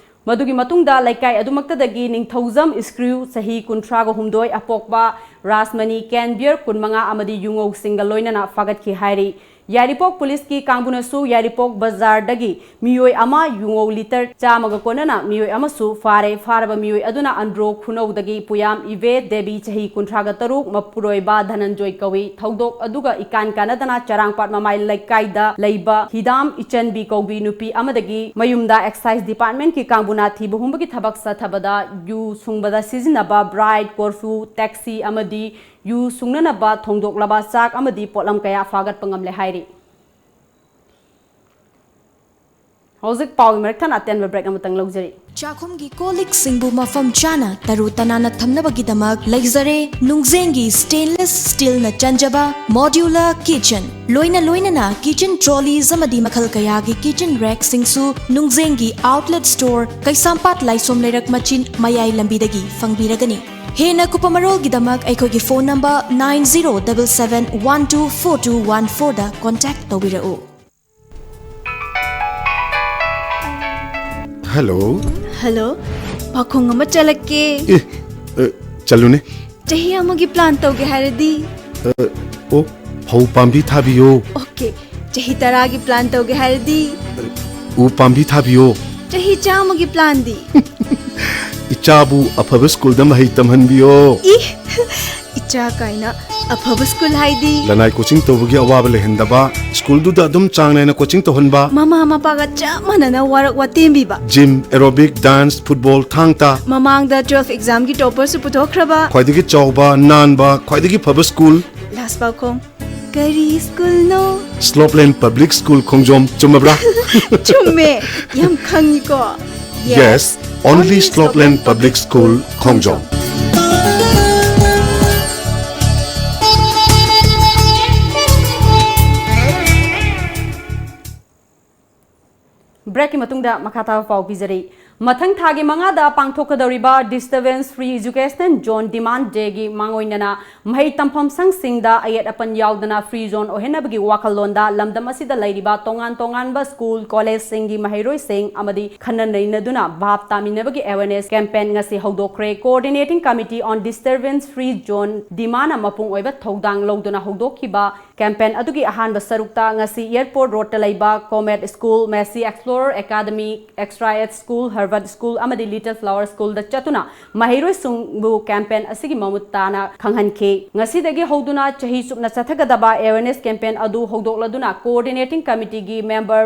ꯃꯗꯨꯒꯤ ꯃꯇꯨꯡꯗ ꯂꯩꯀꯥꯏ ꯑꯗꯨꯃꯛꯇꯗꯒꯤ ꯅꯤꯡꯊꯧꯖꯝ ꯏꯁꯀ꯭ꯔꯤꯎ, ꯆꯍꯤ ꯀꯨꯟꯊ꯭ꯔꯥꯒ ꯍꯨꯝꯗꯣꯏ, ꯑꯄꯣꯛꯄ ꯔꯥꯖꯃꯅꯤ ꯀꯦꯟ ꯕꯤꯌꯔ ꯀꯨꯟꯃꯉꯥ ꯑꯃꯗꯤ ꯌꯨꯉꯧꯁꯤꯡꯒ ꯂꯣꯏꯅꯅ ꯐꯥꯒꯠꯈꯤ ꯍꯥꯏꯔꯤ꯫ ꯌꯥꯏꯔꯤꯄꯣꯛ ꯄꯨꯂꯤꯁꯀꯤ ꯀꯥꯡꯕꯨꯅꯁꯨ ꯌꯥꯏꯔꯤꯄꯣꯛ ꯕꯖꯥꯔꯗꯒꯤ ꯃꯤꯑꯣꯏ ꯑꯃ, ꯌꯨꯉꯧ ꯂꯤꯇꯔ ꯆꯥꯝꯃꯒ ꯀꯣꯟꯅꯅ ꯃꯤꯑꯣꯏ ꯑꯃꯁꯨ ꯐꯥꯔꯦ꯫ ꯐꯥꯔꯕ ꯃꯤꯑꯣꯏ ꯑꯗꯨꯅ ꯑꯟꯗ꯭ꯔꯣ ꯈꯨꯅꯧꯗꯒꯤ ꯄꯨꯌꯥꯝ ꯏꯕꯦ ꯗꯦꯕꯤ, ꯆꯍꯤ ꯀꯨꯟꯊ꯭ꯔꯥꯒ ꯇꯔꯨꯛ, ꯃꯄꯨꯔꯣꯏꯕ ꯙꯅꯟꯖꯣꯏ ꯀꯧꯏ꯫ ꯊꯧꯗꯣꯛ ꯑꯗꯨꯒ ꯏꯀꯥꯟ ꯀꯥꯟꯅꯗꯅ ꯆꯔꯥꯡꯄꯥꯠ ꯃꯃꯥꯏ ꯂꯩꯀꯥꯏꯗ ꯂꯩꯕ ꯍꯤꯗꯥꯝ ꯏꯆꯟꯕꯤ ꯀꯧꯕꯤ ꯅꯨꯄꯤ ꯑꯃꯗꯒꯤ ꯃꯌꯨꯝꯗ ꯑꯦꯛꯁꯥꯏꯖ ꯗꯤꯄꯥꯔꯠꯃꯦꯟꯠꯀꯤ ꯀꯥꯡꯕꯨꯅ ꯊꯤꯕ ꯍꯨꯝꯕꯒꯤ ꯊꯕꯛ ꯆꯠꯊꯕꯗ ꯌꯨ ꯁꯨꯡꯕꯗ ꯁꯤꯖꯤꯟꯅꯕ ꯕ꯭ꯔꯥꯏꯠ, ꯀꯣꯔꯐꯨ, ꯇꯦꯛꯁꯤ ꯑꯃꯗꯤ ꯌꯨ ꯁꯨꯡꯅꯅꯕ ꯊꯣꯡꯗꯣꯛꯂꯕ ꯆꯥꯛ ꯑꯃꯗꯤ ꯄꯣꯠꯂꯝ ꯀꯌꯥ ꯐꯥꯒꯠꯄ ꯉꯝꯂꯦ ꯍꯥꯏꯔꯤ꯫ ꯍꯧꯖꯤꯛ ꯄꯥꯎꯒꯤ ꯃꯔꯛ ꯊꯠꯅ ꯑꯇꯦꯟꯕ ꯕ꯭ꯔꯦꯛ ꯑꯃꯇꯪ ꯂꯧꯖꯔꯤ꯫ ꯆꯥꯛꯈꯨꯝꯒꯤ ꯀꯣꯜ ꯂꯤꯛꯁꯤꯡꯕꯨ ꯃꯐꯝ ꯆꯥꯅ ꯇꯔꯨ ꯇꯅꯥꯟꯅ ꯊꯝꯅꯕꯒꯤꯗꯃꯛ ꯂꯩꯖꯔꯦ ꯅꯨꯡꯖꯦꯡꯒꯤ ꯁ꯭ꯇꯦꯟꯂꯦꯁ ꯁ꯭ꯇꯤꯜꯅ ꯆꯟꯖꯕ ꯃꯣꯗ꯭ꯌꯨꯂꯔ ꯀꯤꯆꯟ꯫ ꯂꯣꯏꯅ ꯂꯣꯏꯅꯅ ꯀꯤꯆꯟ ꯇ꯭ꯔꯣꯂꯤꯁ ꯑꯃꯗꯤ ꯃꯈꯜ ꯀꯌꯥꯒꯤ ꯀꯤꯆꯟ ꯔꯦꯛꯁꯤꯡꯁꯨ ꯅꯨꯡꯖꯦꯡꯒꯤ ꯑꯥꯎꯠꯂꯦꯠ ꯁ꯭ꯇꯣꯔ, ꯀꯩꯁꯥꯝꯄꯥꯠ ꯂꯥꯏꯁꯣꯝ ꯂꯩꯔꯛ ꯃꯆꯤꯟ ꯃꯌꯥꯏ ꯂꯝꯕꯤꯗꯒꯤ ꯐꯪꯕꯤꯔꯒꯅꯤ꯫ ꯍꯦꯟꯅ ꯀꯨꯞꯄ ꯃꯔꯣꯜꯒꯤꯗꯃꯛ ꯑꯩꯈꯣꯏꯒꯤ phone number nine zero double seven one two four two one four ꯗ ꯀꯣꯟꯇꯦꯛ ꯇꯧꯕꯤꯔꯛꯎ꯫ ꯍꯜꯂꯣ꯫ ꯍꯜꯂꯣ꯫ ꯄꯥꯈꯣꯡ ꯑꯃ ꯆꯠꯂꯛꯀꯦ꯫ ꯑꯦ, ꯑ, ꯆꯠꯂꯨꯅꯦ꯫ ꯆꯍꯤ ꯑꯃꯒꯤ ꯄ꯭ꯂꯥꯟ ꯇꯧꯒꯦ ꯍꯥꯏꯔꯗꯤ? ꯑ, ꯑꯣ, ꯐꯧ ꯄꯥꯝꯕꯤ ꯊꯥꯕꯤꯌꯣ꯫ ꯑꯣꯀꯦ꯫ ꯆꯍꯤ ꯇꯔꯥꯒꯤ ꯄ꯭ꯂꯥꯟ ꯇꯧꯒꯦ ꯍꯥꯏꯔꯗꯤ? ꯎ ꯄꯥꯝꯕꯤ ꯊꯥꯕꯤꯌꯣ꯫ ꯆꯍꯤ ꯆꯥꯝꯃꯒꯤ ꯄ꯭ꯂꯥꯟꯗꯤ? ꯏꯆꯥꯕꯨ ꯑꯐꯕ ꯁ꯭ꯀꯨꯜꯗ ꯃꯍꯩ ꯇꯝꯍꯟꯕꯤꯌꯣ꯫ ꯏ, ꯏꯆꯥ ꯀꯥꯏꯅ꯫ ꯑꯐꯕ ꯁ꯭ꯀꯨꯜ ꯍꯥꯏꯗꯤ? ꯂꯅꯥꯏ ꯀꯣꯆꯤꯡ ꯇꯧꯕꯒꯤ ꯑꯋꯥꯕ ꯂꯩꯍꯟꯗꯕ, ꯁ꯭ꯀꯨꯜꯗꯨꯗ ꯑꯗꯨꯝ ꯆꯥꯡ ꯅꯥꯏꯅ ꯀꯣꯆꯤꯡ ꯇꯧꯍꯟꯕ꯫ ꯃꯃꯥ ꯃꯄꯥꯒ ꯆꯞ ꯃꯥꯟꯅꯅ ꯋꯥꯔꯛ ꯋꯥꯇꯦꯝꯕꯤꯕ꯫ ꯖꯤꯝ, ꯑꯦꯔꯣꯕꯤꯛ, ꯗꯥꯟꯁ, ꯐꯨꯠꯕꯣꯜ, ꯊꯥꯡ ꯇꯥ꯫ ꯃꯃꯥꯡꯗ ꯇꯨꯋꯦꯜꯐ ꯑꯦꯛꯖꯥꯝꯒꯤ ꯇꯣꯄꯔꯁꯨ ꯄꯨꯊꯣꯛꯈ꯭ꯔꯕ꯫ ꯈ꯭ꯋꯥꯏꯗꯒꯤ ꯆꯥꯎꯕ, ꯅꯥꯟꯕ, ꯈ꯭ꯋꯥꯏꯗꯒꯤ ꯐꯕ ꯁ꯭ꯀꯨꯜ꯫ ꯂꯥꯁ ꯄꯥꯎꯈꯣꯡ, ꯀꯔꯤ ꯁ꯭ꯀꯨꯜꯅꯣ? ꯁ꯭ꯂꯣꯞꯂꯦꯟ ꯄꯕ꯭ꯂꯤꯛ ꯁ꯭ꯀꯨꯜ ꯈꯣꯡꯖꯣꯝ, ꯆꯨꯝꯃꯕ꯭ꯔꯥ? ꯆꯨꯝꯃꯦ, ꯌꯥꯝ ꯈꯪꯉꯤꯀꯣ꯫ Yes, only Slopeland Public School, Khongjom. ꯕ꯭ꯔꯦꯛꯀꯤ ꯃꯇꯨꯡꯗ ꯃꯈꯥ ꯇꯥꯕ ꯄꯥꯎ ꯄꯤꯖꯔꯤ꯫ ꯃꯊꯪ ꯊꯥꯒꯤ ꯃꯉꯥꯗ ꯄꯥꯡꯊꯣꯛꯀꯗꯧꯔꯤꯕ Disturbance Free Educational Zone Demand Dayꯒꯤ ꯃꯥꯡꯑꯣꯏꯅꯅ ꯃꯍꯩ ꯇꯝꯐꯝ ꯁꯪꯁꯤꯡꯗ ꯑꯌꯦꯠ ꯑꯄꯟ ꯌꯥꯎꯗꯅ free zone ꯑꯣꯏꯍꯟꯅꯕꯒꯤ ꯋꯥꯈꯜꯂꯣꯟꯗ ꯂꯝꯗꯝ ꯑꯁꯤꯗ ꯂꯩꯔꯤꯕ ꯇꯣꯉꯥꯟ ꯇꯣꯉꯥꯟꯕ ꯁ꯭ꯀꯨꯜ, ꯀꯣꯂꯦꯖꯁꯤꯡꯒꯤ ꯃꯍꯩꯔꯣꯏꯁꯤꯡ ꯑꯃꯗꯤ ꯈꯟꯅ ꯅꯩꯅꯗꯨꯅ ꯚꯥꯞ ꯇꯥꯃꯤꯟꯅꯕꯒꯤ awareness campaign ꯉꯁꯤ ꯍꯧꯗꯣꯛꯈ꯭ꯔꯦ꯫ Coordinating Committee on Disturbance Free Zone ꯗꯤꯃꯥꯟꯅ ꯃꯄꯨꯡ ꯑꯣꯏꯕ ꯊꯧꯗꯥꯡ ꯂꯧꯗꯨꯅ ꯍꯧꯗꯣꯛꯈꯤꯕ campaign ꯑꯗꯨꯒꯤ ꯑꯍꯥꯟꯕ ꯁꯔꯨꯛꯇ ꯉꯁꯤ Airport Roadꯇ ꯂꯩꯕ Comet School, Messi Explorer Academy, Extra Ed School, Harvard School ꯑꯃꯗꯤ Little Flower Schoolꯗ ꯆꯠꯇꯨꯅ ꯃꯍꯩꯔꯣꯏꯁꯤꯡꯕꯨ campaign ꯑꯁꯤꯒꯤ ꯃꯃꯨꯠ ꯇꯥꯅ ꯈꯪꯍꯟꯈꯤ꯫ ꯉꯁꯤꯗꯒꯤ ꯍꯧꯗꯨꯅ ꯆꯍꯤ ꯆꯨꯞꯅ ꯆꯠꯊꯒꯗꯕ awareness campaign ꯑꯗꯨ ꯍꯧꯗꯣꯛꯂꯗꯨꯅ Coordinating Committeeꯒꯤ member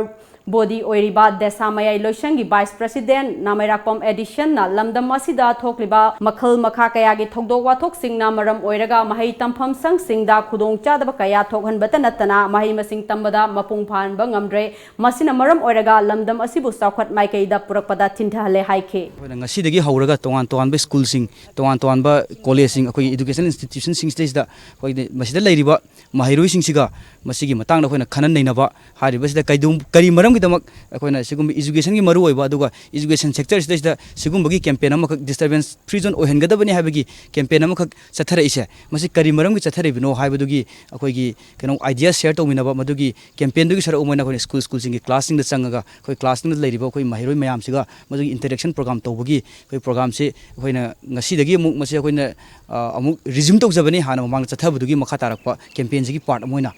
body ꯑꯣꯏꯔꯤꯕ ꯗꯦꯁꯥ ꯃꯌꯥꯏ ꯂꯣꯏꯁꯪꯒꯤ Vice President ꯅꯥꯃꯩꯔꯥꯛꯄꯝ ꯑꯦꯗꯤꯁꯟꯅ ꯂꯝꯗꯝ ꯑꯁꯤꯗ ꯊꯣꯛꯂꯤꯕ ꯃꯈꯜ ꯃꯈꯥ ꯀꯌꯥꯒꯤ ꯊꯧꯗꯣꯛ ꯋꯥꯊꯣꯛꯁꯤꯡꯅ ꯃꯔꯝ ꯑꯣꯏꯔꯒ ꯃꯍꯩ ꯇꯝꯐꯝ ꯁꯪꯁꯤꯡꯗ ꯈꯨꯗꯣꯡꯆꯥꯗꯕ ꯀꯌꯥ ꯊꯣꯛꯍꯟꯕꯇ ꯅꯠꯇꯅ ꯃꯍꯩ ꯃꯁꯤꯡ ꯇꯝꯕꯗ ꯃꯄꯨꯡ ꯐꯥꯍꯟꯕ ꯉꯝꯗ꯭ꯔꯦ꯫ ꯃꯁꯤꯅ ꯃꯔꯝ ꯑꯣꯏꯔꯒ ꯂꯝꯗꯝ ꯑꯁꯤꯕꯨ ꯆꯥꯎꯈꯠ ꯃꯥꯏꯀꯩꯗ ꯄꯨꯔꯛꯄꯗ ꯊꯤꯟꯊꯍꯜꯂꯦ ꯍꯥꯏꯈꯤ꯫ ꯑꯩꯈꯣꯏꯅ ꯉꯁꯤꯗꯒꯤ ꯍꯧꯔꯒ ꯇꯣꯉꯥꯟ ꯇꯣꯉꯥꯟꯕ ꯁ꯭ꯀꯨꯜꯁꯤꯡ, ꯇꯣꯉꯥꯟ ꯇꯣꯉꯥꯟꯕ ꯀꯣꯂꯦꯖꯁꯤꯡ, ꯑꯩꯈꯣꯏꯒꯤ education institutionꯁꯤꯡꯁꯤꯗꯩꯁꯤꯗ ꯑꯩꯈꯣꯏꯒꯤ ꯃꯁꯤꯗ ꯂꯩꯔꯤꯕ ꯃꯍꯩꯔꯣꯏꯁꯤꯡꯁꯤꯒ ꯃꯁꯤꯒꯤ ꯃꯇꯥꯡꯗ ꯑꯩꯈꯣꯏꯅ ꯈꯟꯅ ꯅꯩꯅꯕ ꯍꯥꯏꯔꯤꯕꯁꯤꯗ ꯀꯩꯗꯧ-, ꯀꯔꯤ ꯃꯔꯝꯒꯤꯗꯃꯛ ꯑꯩꯈꯣꯏꯅ ꯁꯤꯒꯨꯝꯕ educationꯒꯤ ꯃꯔꯨꯑꯣꯏꯕ, ꯑꯗꯨꯒ education sectorꯁꯤꯗꯩꯁꯤꯗ ꯁꯤꯒꯨꯝꯕꯒꯤ campaign ꯑꯃꯈꯛ, disturbance free zone ꯑꯣꯏꯍꯟꯒꯗꯕꯅꯤ ꯍꯥꯏꯕꯒꯤ campaign ꯑꯃꯈꯛ ꯆꯠꯊꯔꯛꯏꯁꯦ, ꯃꯁꯤ ꯀꯔꯤ ꯃꯔꯝꯒꯤ ꯆꯠꯊꯔꯛꯏꯕꯅꯣ ꯍꯥꯏꯕꯗꯨꯒꯤ ꯑꯩꯈꯣꯏꯒꯤ ꯀꯩꯅꯣ idea share ꯇꯧꯃꯤꯟꯅꯕ, ꯃꯗꯨꯒꯤ campaignꯗꯨꯒꯤ ꯁꯔꯨꯛ ꯑꯃ ꯑꯣꯏꯅ ꯑꯩꯈꯣꯏꯅ ꯁ꯭ꯀꯨꯜ, ꯁ꯭ꯀꯨꯜꯁꯤꯡꯒꯤ classꯁꯤꯡꯗ ꯆꯪꯉꯒ ꯑꯩꯈꯣꯏ classꯁꯤꯡꯗ ꯂꯩꯔꯤꯕ ꯑꯩꯈꯣꯏ ꯃꯍꯩꯔꯣꯏ ꯃꯌꯥꯝꯁꯤꯒ ꯃꯗꯨꯒꯤ interaction program ꯇꯧꯕꯒꯤ ꯑꯩꯈꯣꯏ programꯁꯤ ꯑꯩꯈꯣꯏꯅ ꯉꯁꯤꯗꯒꯤ ꯑꯃꯨꯛ ꯃꯁꯤ ꯑꯩꯈꯣꯏꯅ, ꯑ, ꯑꯃꯨꯛ resume ꯇꯧꯖꯕꯅꯤ꯫ ꯍꯥꯟꯅ ꯃꯃꯥꯡꯗ ꯆꯠꯊꯕꯗꯨꯒꯤ ꯃꯈꯥ ꯇꯥꯔꯛꯄ campaignꯁꯤꯒꯤ part ꯑꯃ ꯑꯣꯏꯅ꯫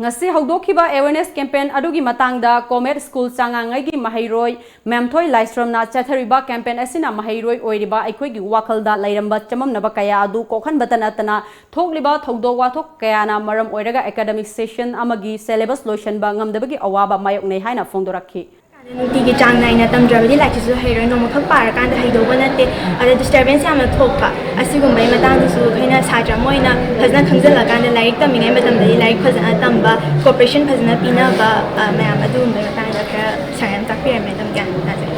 ꯉꯁꯤ ꯍꯧꯗꯣꯛꯈꯤꯕ awareness campaign ꯑꯗꯨꯒꯤ ꯃꯇꯥꯡꯗ ꯀꯣꯃꯦꯠ ꯁ꯭ꯀꯨꯜ ꯆꯥꯉꯥꯡꯉꯩꯒꯤ ꯃꯍꯩꯔꯣꯏ ꯃꯦꯝꯊꯣꯏ ꯂꯥꯏꯁ꯭ꯔꯝꯅ ꯆꯠꯊꯔꯤꯕ campaign ꯑꯁꯤꯅ ꯃꯍꯩꯔꯣꯏ ꯑꯣꯏꯔꯤꯕ ꯑꯩꯈꯣꯏꯒꯤ ꯋꯥꯈꯜꯗ ꯂꯩꯔꯝꯕ ꯆꯃꯝꯅꯕ ꯀꯌꯥ ꯑꯗꯨ ꯀꯣꯛꯍꯟꯕꯇ ꯅꯠꯇꯅ ꯊꯣꯛꯂꯤꯕ ꯊꯧꯗꯣꯛ ꯋꯥꯊꯣꯛ ꯀꯌꯥꯅ ꯃꯔꯝ ꯑꯣꯏꯔꯒ academic session ꯑꯃꯒꯤ syllabus ꯂꯣꯏꯁꯤꯟꯕ ꯉꯝꯗꯕꯒꯤ ꯑꯋꯥꯕ ꯃꯥꯌꯣꯛꯅꯩ ꯍꯥꯏꯅ ꯐꯣꯡꯗꯣꯔꯛꯈꯤ꯫ ꯅꯨꯡꯇꯤꯒꯤ ꯆꯥꯡ ꯅꯥꯏꯅ ꯇꯝꯗ꯭ꯔꯕꯗꯤ ꯂꯥꯏꯔꯤꯛꯁꯤꯁꯨ ꯍꯩꯔꯣꯏ, ꯅꯣꯡꯃꯈꯛ ꯄꯥꯔꯀꯥꯟꯗ ꯍꯩꯗꯧꯕ ꯅꯠꯇꯦ꯫ ꯑꯗ disturbance ꯌꯥꯝꯅ ꯊꯣꯛꯄ ꯑꯁꯤꯒꯨꯝꯕꯒꯤ ꯃꯇꯥꯡꯗꯁꯨ ꯑꯩꯈꯣꯏꯅ ꯁꯥꯇ꯭ꯔ ꯑꯃ ꯑꯣꯏꯅ ꯐꯖꯅ ꯈꯪꯖꯤꯜꯂꯀꯥꯟꯗ ꯂꯥꯏꯔꯤꯛ ꯇꯝꯃꯤꯉꯩ ꯃꯇꯝꯗꯗꯤ ꯂꯥꯏꯔꯤꯛ ꯐꯖꯅ ꯇꯝꯕ, cooperation ꯐꯖꯅ ꯄꯤꯅꯕ, ꯑ, ꯃꯌꯥꯝ ꯑꯗꯨꯒꯨꯝꯕꯒꯤ ꯃꯇꯥꯡꯗ ꯈꯔ ꯁꯥꯔꯅ ꯇꯥꯛꯄꯤꯔꯝꯃꯦ, ꯑꯗꯨꯝ ꯒ꯭ꯌꯥꯟ ꯇꯥꯖꯩ꯫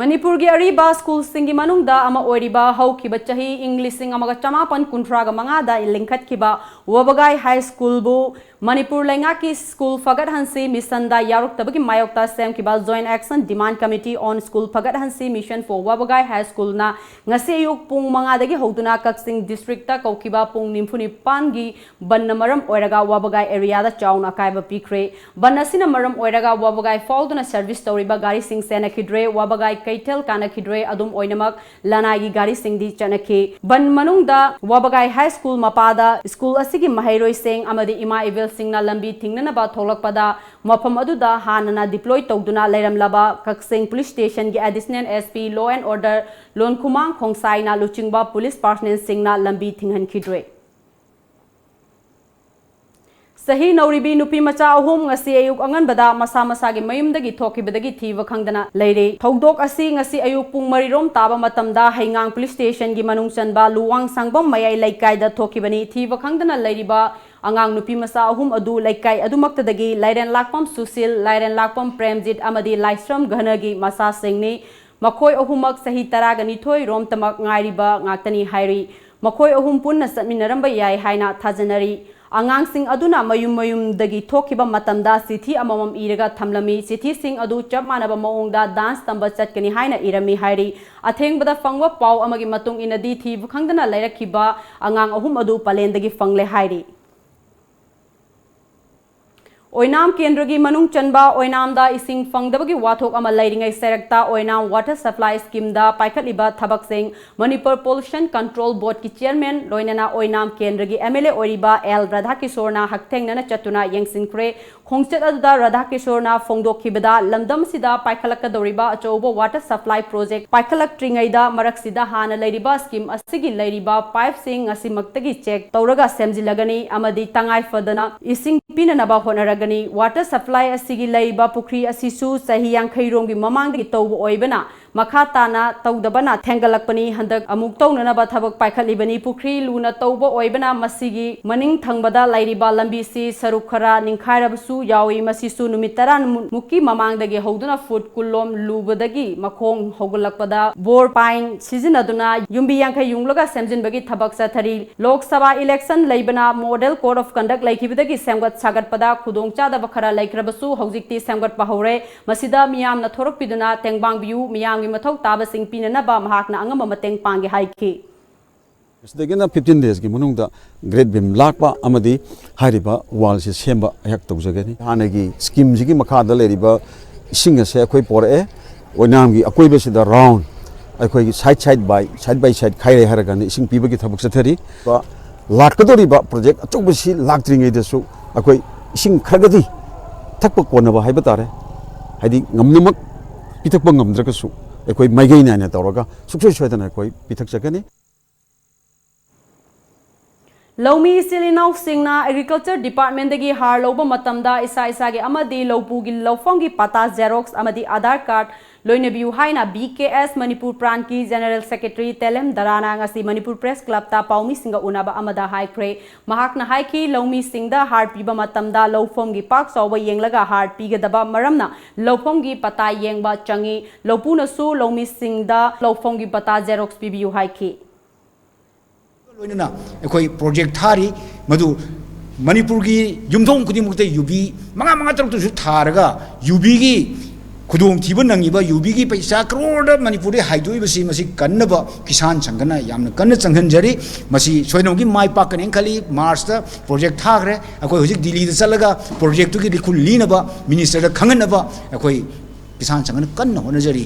ꯃꯅꯤꯄꯨꯔꯒꯤ ꯑꯔꯤꯕ ꯁ꯭ꯀꯨꯜꯁꯤꯡꯒꯤ ꯃꯅꯨꯡꯗ ꯑꯃ ꯑꯣꯏꯔꯤꯕ ꯍꯧꯈꯤꯕ ꯆꯍꯤ ꯏꯪ ꯂꯤꯁꯤꯡ ꯑꯃꯒ ꯆꯃꯥꯄꯟ ꯀꯨꯟꯊ꯭ꯔꯥꯒ ꯃꯉꯥꯗ ꯂꯤꯡꯈꯠꯈꯤꯕ ꯋꯥꯕꯒꯥꯏ ꯍꯥꯏ ꯁ꯭ꯀꯨꯜꯕꯨ ꯃꯅꯤꯄꯨꯔ ꯂꯩꯉꯥꯛꯀꯤ ꯁ꯭ꯀꯨꯜ ꯐꯒꯠꯍꯟꯁꯤ ꯃꯤꯁꯟꯗ ꯌꯥꯎꯔꯛꯇꯕꯒꯤ ꯃꯥꯌꯣꯛꯇ ꯁꯦꯝꯈꯤꯕ Joint Action Demand Committee on School Fagathhansi Mission for Wabagai High Schoolꯅ ꯉꯁꯤ ꯑꯌꯨꯛ ꯄꯨꯡ ꯃꯉꯥꯗꯒꯤ ꯍꯧꯗꯨꯅ ꯀꯛꯆꯤꯡ districtꯇ ꯀꯧꯈꯤꯕ ꯄꯨꯡ ꯅꯤꯐꯨ ꯅꯤꯄꯥꯟꯒꯤ ꯕꯟꯅ ꯃꯔꯝ ꯑꯣꯏꯔꯒ ꯋꯥꯕꯒꯥꯏ areaꯗ ꯆꯥꯎꯅ ꯑꯀꯥꯏꯕ ꯄꯤꯈ꯭ꯔꯦ꯫ ꯕꯟ ꯑꯁꯤꯅ ꯃꯔꯝ ꯑꯣꯏꯔꯒ ꯋꯥꯕꯒꯥꯏ ꯐꯥꯎꯗꯨꯅ service ꯇꯧꯔꯤꯕ ꯒꯥꯔꯤꯁꯤꯡ ꯆꯦꯟꯅꯈꯤꯗ꯭ꯔꯦ꯫ ꯋꯥꯕꯒꯥꯏ ꯀꯩꯊꯦꯜ ꯀꯥꯅꯈꯤꯗ꯭ꯔꯦ꯫ ꯑꯗꯨꯝ ꯑꯣꯏꯅꯃꯛ ꯂꯅꯥꯏꯒꯤ ꯒꯥꯔꯤꯁꯤꯡꯗꯤ ꯆꯠꯅꯈꯤ꯫ ꯕꯟ ꯃꯅꯨꯡꯗ ꯋꯥꯕꯒꯥꯏ ꯍꯥꯏ ꯁ꯭ꯀꯨꯜ ꯃꯄꯥꯗ ꯁ꯭ꯀꯨꯜ ꯑꯁꯤꯒꯤ ꯃꯍꯩꯔꯣꯏꯁꯤꯡ ꯑꯃꯗꯤ ꯏꯃꯥ ꯏꯕꯦꯜꯁꯤꯡꯅ ꯂꯝꯕꯤ ꯊꯤꯡꯅꯅꯕ ꯊꯣꯛꯂꯛꯄꯗ ꯃꯐꯝ ꯑꯗꯨꯗ ꯍꯥꯟꯅꯅ deploy ꯇꯧꯗꯨꯅ ꯂꯩꯔꯝꯂꯕ ꯀꯛꯆꯤꯡ police stationꯒꯤ additional S P law and order ꯂꯣꯟꯈꯨꯃꯥꯡ ꯈꯣꯡꯁꯥꯏꯅ ꯂꯨꯆꯤꯡꯕ police personnelꯁꯤꯡꯅ ꯂꯝꯕꯤ ꯊꯤꯡꯍꯟꯈꯤꯗ꯭ꯔꯦ꯫ ꯆꯍꯤ ꯅꯧꯔꯤꯕꯤ ꯅꯨꯄꯤ ꯃꯆꯥ ꯑꯍꯨꯝ ꯉꯁꯤ ꯑꯌꯨꯛ ꯑꯉꯟꯕꯗ ꯃꯁꯥ ꯃꯁꯥꯒꯤ ꯃꯌꯨꯝꯗꯒꯤ ꯊꯣꯛꯈꯤꯕꯗꯒꯤ ꯊꯤꯕ ꯈꯪꯗꯅ ꯂꯩꯔꯦ꯫ ꯊꯧꯗꯣꯛ ꯑꯁꯤ ꯉꯁꯤ ꯑꯌꯨꯛ ꯄꯨꯡ ꯃꯔꯤꯔꯣꯝ ꯇꯥꯕ ꯃꯇꯝꯗ ꯍꯩꯉꯥꯡ police stationꯒꯤ ꯃꯅꯨꯡ ꯆꯟꯕ ꯂꯨꯋꯥꯡ ꯁꯥꯡꯕꯝ ꯃꯌꯥꯏ ꯂꯩꯀꯥꯏꯗ ꯊꯣꯛꯈꯤꯕꯅꯤ꯫ ꯊꯤꯕ ꯈꯪꯗꯅ ꯂꯩꯔꯤꯕ ꯑꯉꯥꯡ ꯅꯨꯄꯤ ꯃꯆꯥ ꯑꯍꯨꯝ ꯑꯗꯨ ꯂꯩꯀꯥꯏ ꯑꯗꯨꯃꯛꯇꯗꯒꯤ ꯂꯥꯏꯔꯦꯟ ꯂꯥꯛꯄꯝ ꯁꯨꯁꯤꯜ, ꯂꯥꯏꯔꯦꯟ ꯂꯥꯛꯄꯝ ꯄ꯭ꯔꯦꯝꯖꯤꯠ ꯑꯃꯗꯤ ꯂꯥꯏꯁ꯭ꯔꯝ ꯘꯅꯒꯤ ꯃꯆꯥꯁꯤꯡꯅꯤ꯫ ꯃꯈꯣꯏ ꯑꯍꯨꯝꯃꯛ ꯆꯍꯤ ꯇꯔꯥꯒ ꯅꯤꯊꯣꯏ ꯔꯣꯝꯇꯃꯛ ꯉꯥꯏꯔꯤꯕ ꯉꯥꯛꯇꯅꯤ ꯍꯥꯏꯔꯤ꯫ ꯃꯈꯣꯏ ꯑꯍꯨꯝ ꯄꯨꯟꯅ ꯆꯠꯃꯤꯟꯅꯔꯝꯕ ꯌꯥꯏ ꯍꯥꯏꯅ ꯊꯥꯖꯅꯔꯤ꯫ ꯑꯉꯥꯡꯁꯤꯡ ꯑꯗꯨꯅ ꯃꯌꯨꯝ ꯃꯌꯨꯝꯗꯒꯤ ꯊꯣꯛꯈꯤꯕ ꯃꯇꯝꯗ ꯆꯤꯊꯤ ꯑꯃꯃꯝ ꯏꯔꯒ ꯊꯝꯂꯝꯃꯤ꯫ ꯆꯤꯊꯤꯁꯤꯡ ꯑꯗꯨ ꯆꯞ ꯃꯥꯟꯅꯕ ꯃꯑꯣꯡꯗ dance ꯇꯝꯕ ꯆꯠꯀꯅꯤ ꯍꯥꯏꯅ ꯏꯔꯝꯃꯤ ꯍꯥꯏꯔꯤ꯫ ꯑꯊꯦꯡꯕꯗ ꯐꯪꯕ ꯄꯥꯎ ꯑꯃꯒꯤ ꯃꯇꯨꯡ ꯏꯟꯅꯗꯤ ꯊꯤꯕ ꯈꯪꯗꯅ ꯂꯩꯔꯛꯈꯤꯕ ꯑꯉꯥꯡ ꯑꯍꯨꯝ ꯑꯗꯨ ꯄꯂꯦꯟꯗꯒꯤ ꯐꯪꯂꯦ ꯍꯥꯏꯔꯤ꯫ ꯑꯣꯏꯅꯥꯝ ꯀꯦꯟꯗ꯭ꯔꯒꯤ ꯃꯅꯨꯡ ꯆꯟꯕ ꯑꯣꯏꯅꯥꯝꯗ ꯏꯁꯤꯡ ꯐꯪꯗꯕꯒꯤ ꯋꯥꯊꯣꯛ ꯑꯃ ꯂꯩꯔꯤꯉꯩ ꯁꯔꯛꯇ ꯑꯣꯏꯅꯥꯝ ꯋꯥꯇꯔ ꯁꯄ꯭ꯂꯥꯏ ꯁ꯭ꯀꯤꯝꯗ ꯄꯥꯏꯈꯠꯂꯤꯕ ꯊꯕꯛꯁꯤꯡ ꯃꯅꯤꯄꯨꯔ ꯄꯣꯂꯨꯁꯟ ꯀꯟꯇ꯭ꯔꯣꯜ ꯕꯣꯔꯗꯀꯤ ꯆꯤꯌꯔꯃꯦꯟ ꯂꯣꯏꯅꯅ ꯑꯣꯏꯅꯥꯝ ꯀꯦꯟꯗ꯭ꯔꯒꯤ ꯑꯦꯝ ꯑꯦꯜ ꯑꯦ ꯑꯣꯏꯔꯤꯕ ꯑꯦꯜ ꯔꯥꯙꯥꯀꯤꯁꯣꯔꯅ ꯍꯛꯊꯦꯡꯅꯅ ꯆꯠꯇꯨꯅ ꯌꯦꯡꯁꯤꯟꯈ꯭ꯔꯦ꯫ ꯈꯣꯡꯆꯠ ꯑꯗꯨꯗ ꯔꯥꯙꯥꯀꯤꯁꯣꯔꯅ ꯐꯣꯡꯗꯣꯛꯈꯤꯕꯗ, ꯂꯝꯗꯝꯁꯤꯗ ꯄꯥꯏꯈꯠꯂꯛꯀꯗꯧꯔꯤꯕ ꯑꯆꯧꯕ ꯋꯥꯇꯔ ꯁꯄ꯭ꯂꯥꯏ ꯄ꯭ꯔꯣꯖꯦꯛ ꯄꯥꯏꯈꯠꯂꯛꯇ꯭ꯔꯤꯉꯩꯗ ꯃꯔꯛꯁꯤꯗ ꯍꯥꯟꯅ ꯂꯩꯔꯤꯕ ꯁ꯭ꯀꯤꯝ ꯑꯁꯤꯒꯤ ꯂꯩꯔꯤꯕ ꯄꯥꯏꯞꯁꯤꯡ ꯉꯁꯤꯃꯛꯇꯒꯤ ꯆꯦꯛ ꯇꯧꯔꯒ ꯁꯦꯝꯖꯤꯜꯂꯒꯅꯤ ꯑꯃꯗꯤ ꯇꯉꯥꯏ ꯐꯗꯅ ꯏꯁꯤꯡ ꯄꯤꯅꯅꯕ ꯍꯣꯠꯅꯔꯒꯅꯤ꯫ ꯋꯥꯇꯔ ꯁꯄ꯭ꯂꯥꯏ ꯑꯁꯤꯒꯤ ꯂꯩꯔꯤꯕ ꯄꯨꯈ꯭ꯔꯤ ꯑꯁꯤꯁꯨ ꯆꯍꯤ ꯌꯥꯡꯈꯩ ꯔꯣꯝꯒꯤ ꯃꯃꯥꯡꯗꯒꯤ ꯇꯧꯕ ꯑꯣꯏꯕꯅ, ꯃꯈꯥ ꯇꯥꯅ ꯇꯧꯗꯕꯅ ꯊꯦꯡꯒꯠꯂꯛꯄꯅꯤ꯫ ꯍꯟꯗꯛ ꯑꯃꯨꯛ ꯇꯧꯅꯅꯕ ꯊꯕꯛ ꯄꯥꯏꯈꯠꯂꯤꯕꯅꯤ꯫ ꯄꯨꯈ꯭ꯔꯤ ꯂꯨꯅ ꯇꯧꯕ ꯑꯣꯏꯕꯅ ꯃꯁꯤꯒꯤ ꯃꯅꯤꯡ ꯊꯪꯕꯗ ꯂꯩꯔꯤꯕ ꯂꯝꯕꯤꯁꯤ ꯁꯔꯨꯛ ꯈꯔ ꯅꯤꯡꯈꯥꯏꯔꯕꯁꯨ ꯌꯥꯎꯏ꯫ ꯃꯁꯤꯁꯨ ꯅꯨꯃꯤꯠ ꯇꯔꯥ ꯃꯨꯛꯀꯤ ꯃꯃꯥꯡꯗꯒꯤ ꯍꯧꯗꯨꯅ ꯐꯨꯠ ꯀꯨꯟꯂꯣꯝ ꯂꯨꯕꯗꯒꯤ ꯃꯈꯣꯡ ꯍꯧꯒꯠꯂꯛꯄꯗ ꯕꯣꯔ ꯄꯥꯏꯟ ꯁꯤꯖꯤꯟꯅꯗꯨꯅ ꯌꯨꯝꯕꯤ ꯌꯥꯡꯈꯩ ꯌꯨꯡꯂꯒ ꯁꯦꯝꯖꯤꯟꯕꯒꯤ ꯊꯕꯛ ꯆꯠꯊꯔꯤ꯫ ꯂꯣꯛ ꯁꯚꯥ ꯏꯂꯦꯛꯁꯟ ꯂꯩꯕꯅ ꯃꯣꯗꯦꯜ ꯀꯣꯗ ꯑꯣꯐ ꯀꯟꯗꯛ ꯂꯩꯈꯤꯕꯗꯒꯤ ꯁꯦꯝꯒꯠ ꯁꯥꯒꯠꯄꯗ ꯈꯨꯗꯣꯡꯆꯥꯗꯕ ꯈꯔ ꯂꯩꯈ꯭ꯔꯕꯁꯨ ꯍꯧꯖꯤꯛꯇꯤ ꯁꯦꯝꯒꯠꯄ ꯍꯧꯔꯦ꯫ ꯃꯁꯤꯗ ꯃꯤꯌꯥꯝꯅ ꯊꯣꯔꯛꯄꯤꯗꯨꯅ ꯇꯦꯡꯕꯥꯡꯕꯤꯌꯨ, ꯃꯤꯌꯥꯝꯒꯤ ꯃꯊꯧ ꯇꯥꯕꯁꯤꯡ ꯄꯤꯅꯅꯕ ꯃꯍꯥꯛꯅ ꯑꯉꯝꯕ ꯃꯇꯦꯡ ꯄꯥꯡꯒꯦ ꯍꯥꯏꯈꯤ꯫ ꯃꯁꯤꯗꯒꯤꯅ ꯐꯤꯐꯇꯤꯟ ꯗꯦꯖꯀꯤ ꯃꯅꯨꯡꯗ ꯒ꯭ꯔꯦꯠ ꯕꯤꯝ ꯂꯥꯛꯄ ꯑꯃꯗꯤ ꯍꯥꯏꯔꯤꯕ ꯋꯥꯜꯁꯤ ꯁꯦꯝꯕ ꯑꯩꯍꯥꯛ ꯇꯧꯖꯒꯅꯤ꯫ ꯍꯥꯟꯅꯒꯤ ꯁ꯭ꯀꯤꯝꯁꯤꯒꯤ ꯃꯈꯥꯗ ꯂꯩꯔꯤꯕ ꯏꯁꯤꯡ ꯑꯁꯦ ꯑꯩꯈꯣꯏ ꯄꯣꯔꯛꯑꯦ꯫ ꯑꯣꯏꯅꯥꯝꯒꯤ ꯑꯀꯣꯏꯕꯁꯤꯗ ꯔꯥꯎꯟ ꯑꯩꯈꯣꯏꯒꯤ ꯁꯥꯏꯠ ꯁꯥꯏꯠ ꯕꯥꯏ ꯁꯥꯏꯠ ꯕꯥꯏ ꯁꯥꯏꯠ ꯈꯥꯏꯔꯦ ꯍꯥꯏꯔꯀꯥꯟꯗ ꯏꯁꯤꯡ ꯄꯤꯕꯒꯤ ꯊꯕꯛ ꯆꯠꯊꯔꯤ꯫ ꯂꯥꯛꯀꯗꯧꯔꯤꯕ ꯄ꯭ꯔꯣꯖꯦꯛ ꯑꯆꯧꯕꯁꯤ ꯂꯥꯛꯇ꯭ꯔꯤꯉꯩꯗꯁꯨ ꯑꯩꯈꯣꯏ ꯏꯁꯤꯡ ꯈꯔꯒꯗꯤ ꯊꯛꯄ ꯀꯣꯟꯅꯕ ꯍꯥꯏꯕ ꯇꯥꯔꯦ, ꯍꯥꯏꯗꯤ ꯉꯝꯅꯃꯛ ꯄꯤꯊꯛꯄ ꯉꯝꯗ꯭ꯔꯒꯁꯨ ꯑꯩꯈꯣꯏ ꯃꯥꯏꯀꯩ ꯅꯥꯏꯅ ꯇꯧꯔꯒ ꯁꯨꯡꯁꯣꯏ ꯁꯣꯏꯗꯅ ꯑꯩꯈꯣꯏ ꯄꯤꯊꯛꯆꯒꯅꯤ꯫ ꯂꯧꯃꯤ ꯏꯆꯤꯜ ꯏꯅꯥꯎꯁꯤꯡꯅ ꯑꯦꯒ꯭ꯔꯤꯀꯜꯆꯔ ꯗꯤꯄꯥꯔꯠꯃꯦꯟꯗꯒꯤ ꯍꯥꯔ ꯂꯧꯕ ꯃꯇꯝꯗ ꯏꯁꯥ ꯏꯁꯥꯒꯤ ꯑꯃꯗꯤ ꯂꯧꯄꯨꯒꯤ ꯂꯧꯐꯝꯒꯤ ꯄꯇꯥ ꯖꯦꯔꯣꯛꯁ ꯑꯃꯗꯤ ꯑꯙꯥꯔ ꯀꯥꯔꯗ ꯂꯣꯏꯅꯕꯤꯌꯨ ꯍꯥꯏꯅ ꯕꯤ ꯀꯦ ꯑꯦꯁ ꯃꯅꯤꯄꯨꯔ ꯄ꯭ꯔꯥꯟꯠꯀꯤ ꯖꯦꯅꯔꯦꯜ ꯁꯦꯀ꯭ꯔꯦꯇꯔꯤ ꯇꯦꯂꯦꯝ ꯗꯔꯥꯅ ꯉꯁꯤ ꯃꯅꯤꯄꯨꯔ ꯄ꯭ꯔꯦꯁ ꯀ꯭ꯂꯕꯇ ꯄꯥꯎꯃꯤꯁꯤꯡꯒ ꯎꯅꯕ ꯑꯃꯗ ꯍꯥꯏꯈ꯭ꯔꯦ꯫ ꯃꯍꯥꯛꯅ ꯍꯥꯏꯈꯤ, ꯂꯧꯃꯤꯁꯤꯡꯗ ꯍꯥꯔ ꯄꯤꯕ ꯃꯇꯝꯗ ꯂꯧꯐꯝꯒꯤ ꯄꯥꯛ ꯆꯥꯎꯕ ꯌꯦꯡꯂꯒ ꯍꯥꯔ ꯄꯤꯒꯗꯕ ꯃꯔꯝꯅ ꯂꯧꯐꯝꯒꯤ ꯄꯇꯥ ꯌꯦꯡꯕ ꯆꯪꯏ꯫ ꯂꯧꯄꯨꯅꯁꯨ ꯂꯧꯃꯤꯁꯤꯡꯗ ꯂꯧꯐꯝꯒꯤ ꯄꯇꯥ ꯖꯦꯔꯣꯛꯁ ꯄꯤꯕꯤꯌꯨ ꯍꯥꯏꯈꯤ꯫ ꯂꯣꯏꯅꯅ ꯑꯩꯈꯣꯏ ꯄ꯭ꯔꯣꯖꯦꯛ ꯊꯥꯔꯤ꯫ ꯃꯗꯨ ꯃꯅꯤꯄꯨꯔꯒꯤ ꯌꯨꯝꯊꯣꯡ ꯈꯨꯗꯤꯡꯃꯛꯇ ꯌꯨꯕꯤ ꯃꯉꯥ, ꯃꯉꯥ, ꯇꯔꯨꯛ, ꯇꯔꯨꯛꯁꯨ ꯊꯥꯔꯒ ꯌꯨꯕꯤꯒꯤ ꯈꯨꯗꯣꯡꯊꯤꯕ ꯅꯪꯉꯤꯕ ꯌꯨꯕꯤꯒꯤ ꯄꯩꯁꯥ ꯀ꯭ꯔꯣꯔꯗ ꯃꯅꯤꯄꯨꯔꯗ ꯍꯥꯏꯗꯣꯛꯏꯕꯁꯤ, ꯃꯁꯤ ꯀꯟꯅꯕ ꯀꯤꯁꯥꯟ ꯁꯪꯒꯅ ꯌꯥꯝꯅ ꯀꯟꯅ ꯆꯪꯍꯟꯖꯔꯤ꯫ ꯃꯁꯤ ꯁꯣꯏꯗꯅꯃꯛꯀꯤ ꯃꯥꯏ ꯄꯥꯛꯀꯅꯦꯅ ꯈꯜꯂꯤ꯫ ꯃꯥꯔꯆꯇ ꯄ꯭ꯔꯣꯖꯦꯛ ꯊꯥꯈ꯭ꯔꯦ꯫ ꯑꯩꯈꯣꯏ ꯍꯧꯖꯤꯛ ꯗꯤꯜꯂꯤꯗ ꯆꯠꯂꯒ ꯄ꯭ꯔꯣꯖꯦꯛꯇꯨꯒꯤ ꯂꯤꯈꯨꯜ ꯂꯤꯅꯕ ꯃꯤꯅꯤꯁꯇꯔꯗ ꯈꯪꯍꯟꯅꯕ ꯑꯩꯈꯣꯏ ꯀꯤꯁꯥꯟ ꯁꯪꯒꯅ ꯀꯟꯅ ꯍꯣꯠꯅꯖꯔꯤ꯫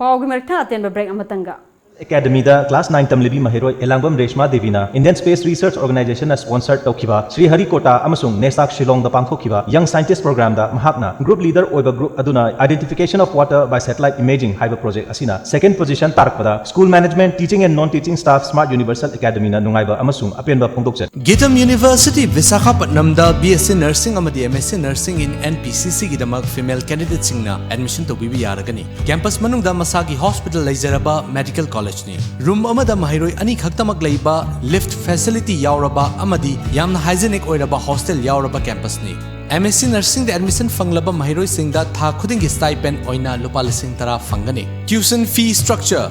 ꯄꯥꯎꯒꯤ ꯃꯔꯛꯇ ꯑꯇꯦꯟꯕ ꯕ꯭ꯔꯦꯛ ꯑꯃꯇꯪꯒ꯫ ꯑꯦꯀꯥꯗꯃꯤꯗ ꯀ꯭ꯂꯥꯁ ꯅꯥꯏꯟ ꯇꯝꯂꯤꯕꯤ ꯃꯍꯩꯔꯣꯏ ꯑꯦꯂꯥꯡꯕꯝ Reshma ꯗꯦꯕꯤꯅ Indian Space Research Organization ꯅ sponsor ꯇꯧꯈꯤꯕ ꯁ꯭ꯔꯤ ꯍꯔꯤꯀꯣꯇꯥ ꯑꯃꯁꯨꯡ ꯅꯦꯁꯥꯛ ꯁꯤꯂꯣꯡꯗ ꯄꯥꯡꯊꯣꯛꯈꯤꯕ Young Scientist Program ꯗ ꯃꯍꯥꯛꯅ group leader ꯑꯣꯏꯕ group ꯑꯗꯨꯅ Identification of Water by Satellite Imaging ꯍꯥꯏꯕ project ꯑꯁꯤꯅ second position ꯇꯥꯔꯛꯄꯗ School Management, Teaching and Non-Teaching Staff, Smart Universal Academy ꯅ ꯅꯨꯡꯉꯥꯏꯕ ꯑꯃꯁꯨꯡ ꯑꯄꯦꯟꯕ ꯐꯣꯡꯗꯣꯛꯆꯔꯤ꯫ ꯒꯤꯇꯝ university ꯕꯤꯁꯥꯈꯥꯄꯠꯅꯝꯗ B S C Nursing ꯑꯃꯗꯤ M S C Nursing in N P C C ꯒꯤꯗꯃꯛ female candidate ꯁꯤꯡꯅ admission ꯇꯧꯕꯤꯕ ꯌꯥꯔꯒꯅꯤ꯫ Campus ꯃꯅꯨꯡꯗ ꯃꯁꯥꯒꯤ hospital ꯂꯩꯖꯔꯕ medical college ꯅꯤ꯫ Room ꯑꯃꯗ ꯃꯍꯩꯔꯣꯏ ꯑꯅꯤ ꯈꯛꯇꯃꯛ ꯂꯩꯕ, lift facility ꯌꯥꯎꯔꯕ ꯑꯃꯗꯤ ꯌꯥꯝꯅ hygienic ꯑꯣꯏꯔꯕ hostel ꯌꯥꯎꯔꯕ campus ꯅꯤ꯫ M S C Nursing ꯗ admission ꯐꯪꯂꯕ ꯃꯍꯩꯔꯣꯏꯁꯤꯡꯗ ꯊꯥ ꯈꯨꯗꯤꯡꯒꯤ stipend ꯑꯣꯏꯅ ꯂꯨꯄꯥ ꯂꯤꯁꯤꯡ ꯇꯔꯥ ꯐꯪꯒꯅꯤ꯫ Tuition fee structure: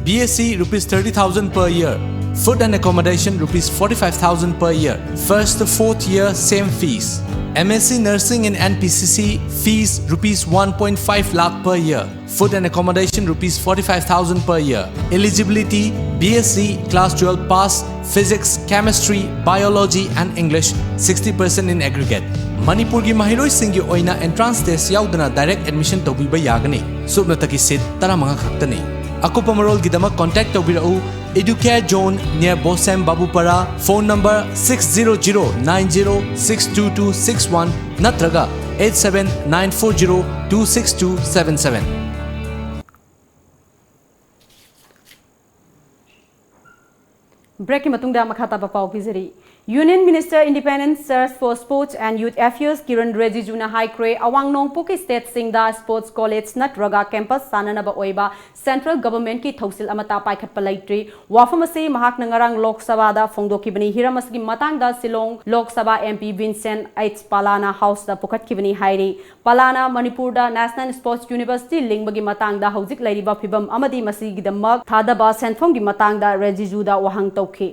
B S C rupees thirty thousand per year, food and accommodation rupees forty-five thousand per year, first to fourth year same fees. M S C Nursing in N P C C fees rupees one point five lakh per year, food and accommodation rupees forty-five thousand per year. Eligibility: B S C class twelve pass, physics, chemistry, biology and English sixty percent in aggregate. ꯃꯅꯤꯄꯨꯔꯒꯤ ꯃꯍꯩꯔꯣꯏꯁꯤꯡꯒꯤ ꯑꯣꯏꯅ entrance test ꯌꯥꯎꯗꯅ direct admission ꯇꯧꯕꯤꯕ ꯌꯥꯒꯅꯤ꯫ ꯁꯨꯞꯅꯇꯒꯤ seat ꯇꯔꯥꯃꯉꯥ ꯈꯛꯇꯅꯤ꯫ ꯑꯀꯨꯞꯄ ꯃꯔꯣꯜꯒꯤꯗꯃꯛ contact ꯇꯧꯕꯤꯔꯛꯎ Educare Zone near Bosem Babupara, phone number six zero zero nine zero six two two six one ꯅꯠꯇ꯭ꯔꯒ eight seven nine four zero two six two seven seven꯫ ꯕ꯭ꯔꯦꯛꯀꯤ ꯃꯇꯨꯡꯗ ꯃꯈꯥ ꯇꯥꯕ ꯄꯥꯎ ꯄꯤꯖꯔꯤ꯫ Union Minister Independent Charge for Sports and Youth Affairs Kiran ꯔꯤꯖꯤꯖꯨꯅ ꯍꯥꯏꯈ꯭ꯔꯦ, ꯑꯋꯥꯡ ꯅꯣꯡꯄꯣꯛꯀꯤ stateꯁꯤꯡꯗ sports college ꯅꯠꯇ꯭ꯔꯒ campus ꯁꯥꯅꯅꯕ ꯑꯣꯏꯕ central governmentꯀꯤ ꯊꯧꯁꯤꯜ ꯑꯃꯠꯇ ꯄꯥꯏꯈꯠꯄ ꯂꯩꯇ꯭ꯔꯤ꯫ ꯋꯥꯐꯝ ꯑꯁꯤ ꯃꯍꯥꯛꯅ ꯉꯔꯥꯡ ꯂꯣꯛ ꯁꯚꯥꯗ ꯐꯣꯡꯗꯣꯛꯈꯤꯕꯅꯤ꯫ ꯍꯤꯔꯝ ꯑꯁꯤꯒꯤ ꯃꯇꯥꯡꯗ Shillong Lok Sabha M P Vincent H ꯄꯥꯂꯥꯅ Houseꯇ ꯄꯨꯈꯠꯈꯤꯕꯅꯤ ꯍꯥꯏꯔꯤ꯫ ꯄꯥꯂꯥꯅ ꯃꯅꯤꯄꯨꯔꯗ National Sports University ꯂꯤꯡꯕꯒꯤ ꯃꯇꯥꯡꯗ ꯍꯧꯖꯤꯛ ꯂꯩꯔꯤꯕ ꯐꯤꯚꯝ ꯑꯃꯗꯤ ꯃꯁꯤꯒꯤꯗꯃꯛ ꯊꯥꯗꯕ ꯁꯦꯟꯐꯝꯒꯤ ꯃꯇꯥꯡꯗ ꯔꯤꯖꯤꯖꯨꯗ ꯋꯥꯍꯪ ꯇꯧꯈꯤ꯫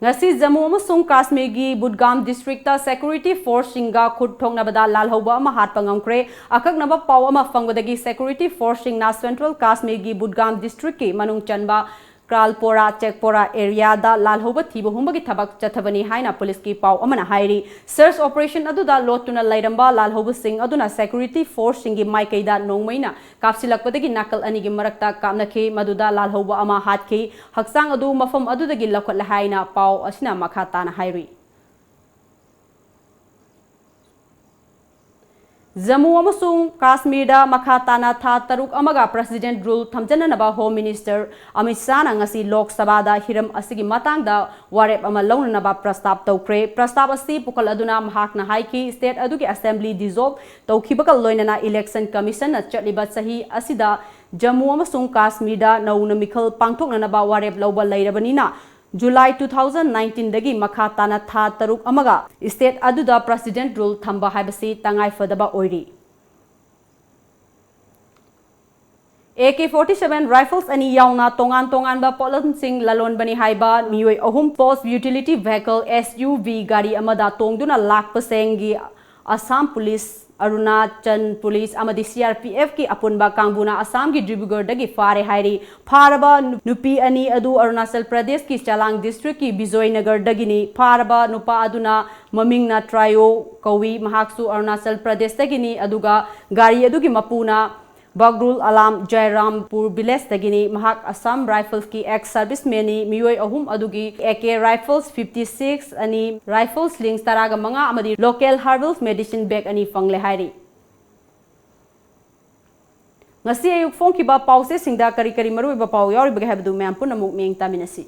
ꯉꯁꯤ ꯖꯝꯃꯨ ꯑꯃꯁꯨꯡ ꯀꯥꯁꯃꯤꯔꯒꯤ ꯕꯨꯗꯒꯥꯝ ꯗꯤꯁꯇ꯭ꯔꯤꯛꯇ ꯁꯦꯀ꯭ꯌꯨꯔꯤꯇꯤ ꯐꯣꯔꯁꯁꯤꯡꯒ ꯈꯨꯠ ꯊꯣꯛꯅꯕꯗ ꯂꯥꯜꯍꯧꯕ ꯑꯃ ꯍꯥꯠꯄ ꯉꯝꯈ꯭ꯔꯦ꯫ ꯑꯀꯛꯅꯕ ꯄꯥꯎ ꯑꯃ ꯐꯪꯕꯗꯒꯤ ꯁꯦꯀ꯭ꯌꯨꯔꯤꯇꯤ ꯐꯣꯔꯁꯁꯤꯡꯅ ꯁꯦꯟꯇ꯭ꯔꯦꯜ ꯀꯥꯁꯃꯤꯔꯒꯤ ꯕꯨꯗꯒꯥꯝ ꯗꯤꯁꯇ꯭ꯔꯤꯛꯀꯤ ꯃꯅꯨꯡ ꯆꯟꯕ ꯀ꯭ꯔꯥꯜꯄꯣꯔꯥ ꯆꯦꯛꯄꯣꯔꯥ ꯑꯦꯔꯤꯌꯥꯗ ꯂꯥꯜꯍꯧꯕ ꯊꯤꯕ ꯍꯨꯝꯕꯒꯤ ꯊꯕꯛ ꯆꯠꯊꯕꯅꯤ ꯍꯥꯏꯅ ꯄꯨꯂꯤꯁꯀꯤ ꯄꯥꯎ ꯑꯃꯅ ꯍꯥꯏꯔꯤ꯫ ꯁꯔꯆ ꯑꯣꯄꯔꯦꯁꯟ ꯑꯗꯨꯗ ꯂꯣꯠꯇꯨꯅ ꯂꯩꯔꯝꯕ ꯂꯥꯜꯍꯧꯕꯁꯤꯡ ꯑꯗꯨꯅ ꯁꯦꯀ꯭ꯌꯨꯔꯤꯇꯤ ꯐꯣꯔꯁꯁꯤꯡꯒꯤ ꯃꯥꯏꯀꯩꯗ ꯅꯣꯡꯃꯩꯅ ꯀꯥꯞꯁꯤꯜꯂꯛꯄꯗꯒꯤ ꯅꯥꯀꯜ ꯑꯅꯤꯒꯤ ꯃꯔꯛꯇ ꯀꯥꯞꯅꯈꯤ, ꯃꯗꯨꯗ ꯂꯥꯜꯍꯧꯕ ꯑꯃ ꯍꯥꯠꯈꯤ꯫ ꯍꯛꯆꯥꯡ ꯑꯗꯨ ꯃꯐꯝ ꯑꯗꯨꯗꯒꯤ ꯂꯧꯈꯠꯂꯦ ꯍꯥꯏꯅ ꯄꯥꯎ ꯑꯁꯤꯅ ꯃꯈꯥ ꯇꯥꯅ ꯍꯥꯏꯔꯤ꯫ ꯖꯝꯃꯨ ꯑꯃꯁꯨꯡ ꯀꯥꯁꯃꯤꯔꯗ ꯃꯈꯥ ꯇꯥꯅ ꯊꯥ ꯇꯔꯨꯛ ꯑꯃꯒ ꯄ꯭ꯔꯦꯁꯤꯗꯦꯟꯠ ꯔꯨꯜ ꯊꯝꯖꯅꯅꯕ ꯍꯣꯝ ꯃꯤꯅꯤꯁꯇꯔ ꯑꯃꯤꯠ ꯁꯥꯍꯅ ꯉꯁꯤ ꯂꯣꯛ ꯁꯚꯥꯗ ꯍꯤꯔꯝ ꯑꯁꯤꯒꯤ ꯃꯇꯥꯡꯗ ꯋꯥꯔꯦꯞ ꯑꯃ ꯂꯧꯅꯅꯕ ꯄ꯭ꯔꯁꯇꯥꯞ ꯇꯧꯈ꯭ꯔꯦ꯫ ꯄ꯭ꯔꯁꯇꯥꯞ ꯑꯁꯤ ꯄꯨꯈꯠꯂꯗꯨꯅ ꯃꯍꯥꯛꯅ ꯍꯥꯏꯈꯤ, ꯁ꯭ꯇꯦꯠ ꯑꯗꯨꯒꯤ ꯑꯦꯁꯦꯝꯕ꯭ꯂꯤ ꯗꯤꯖꯣꯜꯕ ꯇꯧꯈꯤꯕꯒ ꯂꯣꯏꯅꯅ ꯏꯂꯦꯛꯁꯟ ꯀꯃꯤꯁꯟꯅ ꯆꯠꯂꯤꯕ ꯆꯍꯤ ꯑꯁꯤꯗ ꯖꯝꯃꯨ ꯑꯃꯁꯨꯡ ꯀꯥꯁꯃꯤꯔꯗ ꯅꯧꯅ ꯃꯤꯈꯜ ꯄꯥꯡꯊꯣꯛꯅꯅꯕ ꯋꯥꯔꯦꯞ ꯂꯧꯕ ꯂꯩꯔꯕꯅꯤꯅ, ꯖꯨꯂꯥꯏ two thousand nineteenꯗꯒꯤ ꯃꯈꯥ ꯇꯥꯅ ꯊꯥ ꯇꯔꯨꯛ ꯑꯃꯒ ꯁ꯭ꯇꯦꯠ ꯑꯗꯨꯗ ꯄ꯭ꯔꯦꯁꯤꯗꯦꯟꯠ ꯔꯨꯜ ꯊꯝꯕ ꯍꯥꯏꯕꯁꯤ ꯇꯉꯥꯏ ꯐꯗꯕ ꯑꯣꯏꯔꯤ꯫ A K forty seven rifles ꯑꯅꯤ ꯌꯥꯎꯅ ꯇꯣꯉꯥꯟ ꯇꯣꯉꯥꯟꯕ ꯄꯣꯠꯂꯝꯁꯤꯡ ꯂꯂꯣꯟꯕꯅꯤ ꯍꯥꯏꯕ ꯃꯤꯑꯣꯏ ꯑꯍꯨꯝ Post Utility Vehicle, S U V, ꯒꯥꯔꯤ ꯑꯃꯗ ꯇꯣꯡꯗꯨꯅ ꯂꯥꯛꯄꯁꯤꯡꯒꯤ ꯑꯁꯥꯝ ꯄꯨꯂꯤꯁ, ꯑꯔꯨꯅꯥꯆꯜ ꯄꯨꯂꯤꯁ ꯑꯃꯗꯤ C R P Fꯀꯤ ꯑꯄꯨꯟꯕ ꯀꯥꯡꯕꯨꯅ ꯑꯁꯥꯝꯒꯤ ꯗꯤꯕ꯭ꯔꯨꯒꯔꯗꯒꯤ ꯐꯥꯔꯦ ꯍꯥꯏꯔꯤ꯫ ꯐꯥꯔꯕ ꯅꯨ-, ꯅꯨꯄꯤ ꯑꯅꯤ ꯑꯗꯨ ꯑꯔꯨꯅꯥꯆꯜ ꯄ꯭ꯔꯗꯦꯁꯀꯤ ꯆꯂꯥꯡ ꯗꯤꯁꯇ꯭ꯔꯤꯛꯀꯤ ꯕꯤꯖꯣꯏꯅꯒꯔꯗꯒꯤꯅꯤ꯫ ꯐꯥꯔꯕ ꯅꯨꯄꯥ ꯑꯗꯨꯅ ꯃꯃꯤꯡꯅ ꯇ꯭ꯔꯥꯏꯑꯣ ꯀꯧꯏ꯫ ꯃꯍꯥꯛꯁꯨ ꯑꯔꯨꯅꯥꯆꯜ ꯄ꯭ꯔꯗꯦꯁꯇꯒꯤꯅꯤ, ꯑꯗꯨꯒ ꯒꯥꯔꯤ ꯑꯗꯨꯒꯤ ꯃꯄꯨꯅ ꯕꯒ꯭ꯔꯨꯜ ꯑꯂꯥꯝ, ꯖꯥꯏꯔꯥꯝꯄꯨꯔ ꯚꯤꯂꯦꯖꯇꯒꯤꯅꯤ꯫ ꯃꯍꯥꯛ ꯑꯁꯥꯝ ꯔꯥꯏꯐꯜꯁꯀꯤ ex servicemanꯅꯤ꯫ ꯃꯤꯑꯣꯏ ꯑꯍꯨꯝ ꯑꯗꯨꯒꯤ A K rifles fifty six ꯑꯅꯤ, rifles slings ꯇꯔꯥꯒ ꯃꯉꯥ ꯑꯃꯗꯤ local herbal medicine bag ꯑꯅꯤ ꯐꯪꯂꯦ ꯍꯥꯏꯔꯤ꯫ ꯉꯁꯤ ꯑꯌꯨꯛ ꯐꯣꯡꯈꯤꯕ ꯄꯥꯎꯆꯦꯁꯤꯡꯗ ꯀꯔꯤ ꯀꯔꯤ ꯃꯔꯨꯑꯣꯏꯕ ꯄꯥꯎ ꯌꯥꯎꯔꯤꯕꯒꯦ ꯍꯥꯏꯕꯗꯨ ꯃꯌꯥꯝ ꯄꯨꯟꯅ ꯑꯃꯨꯛ ꯃꯤꯠꯌꯦꯡ ꯇꯥꯃꯤꯟꯅꯁꯤ꯫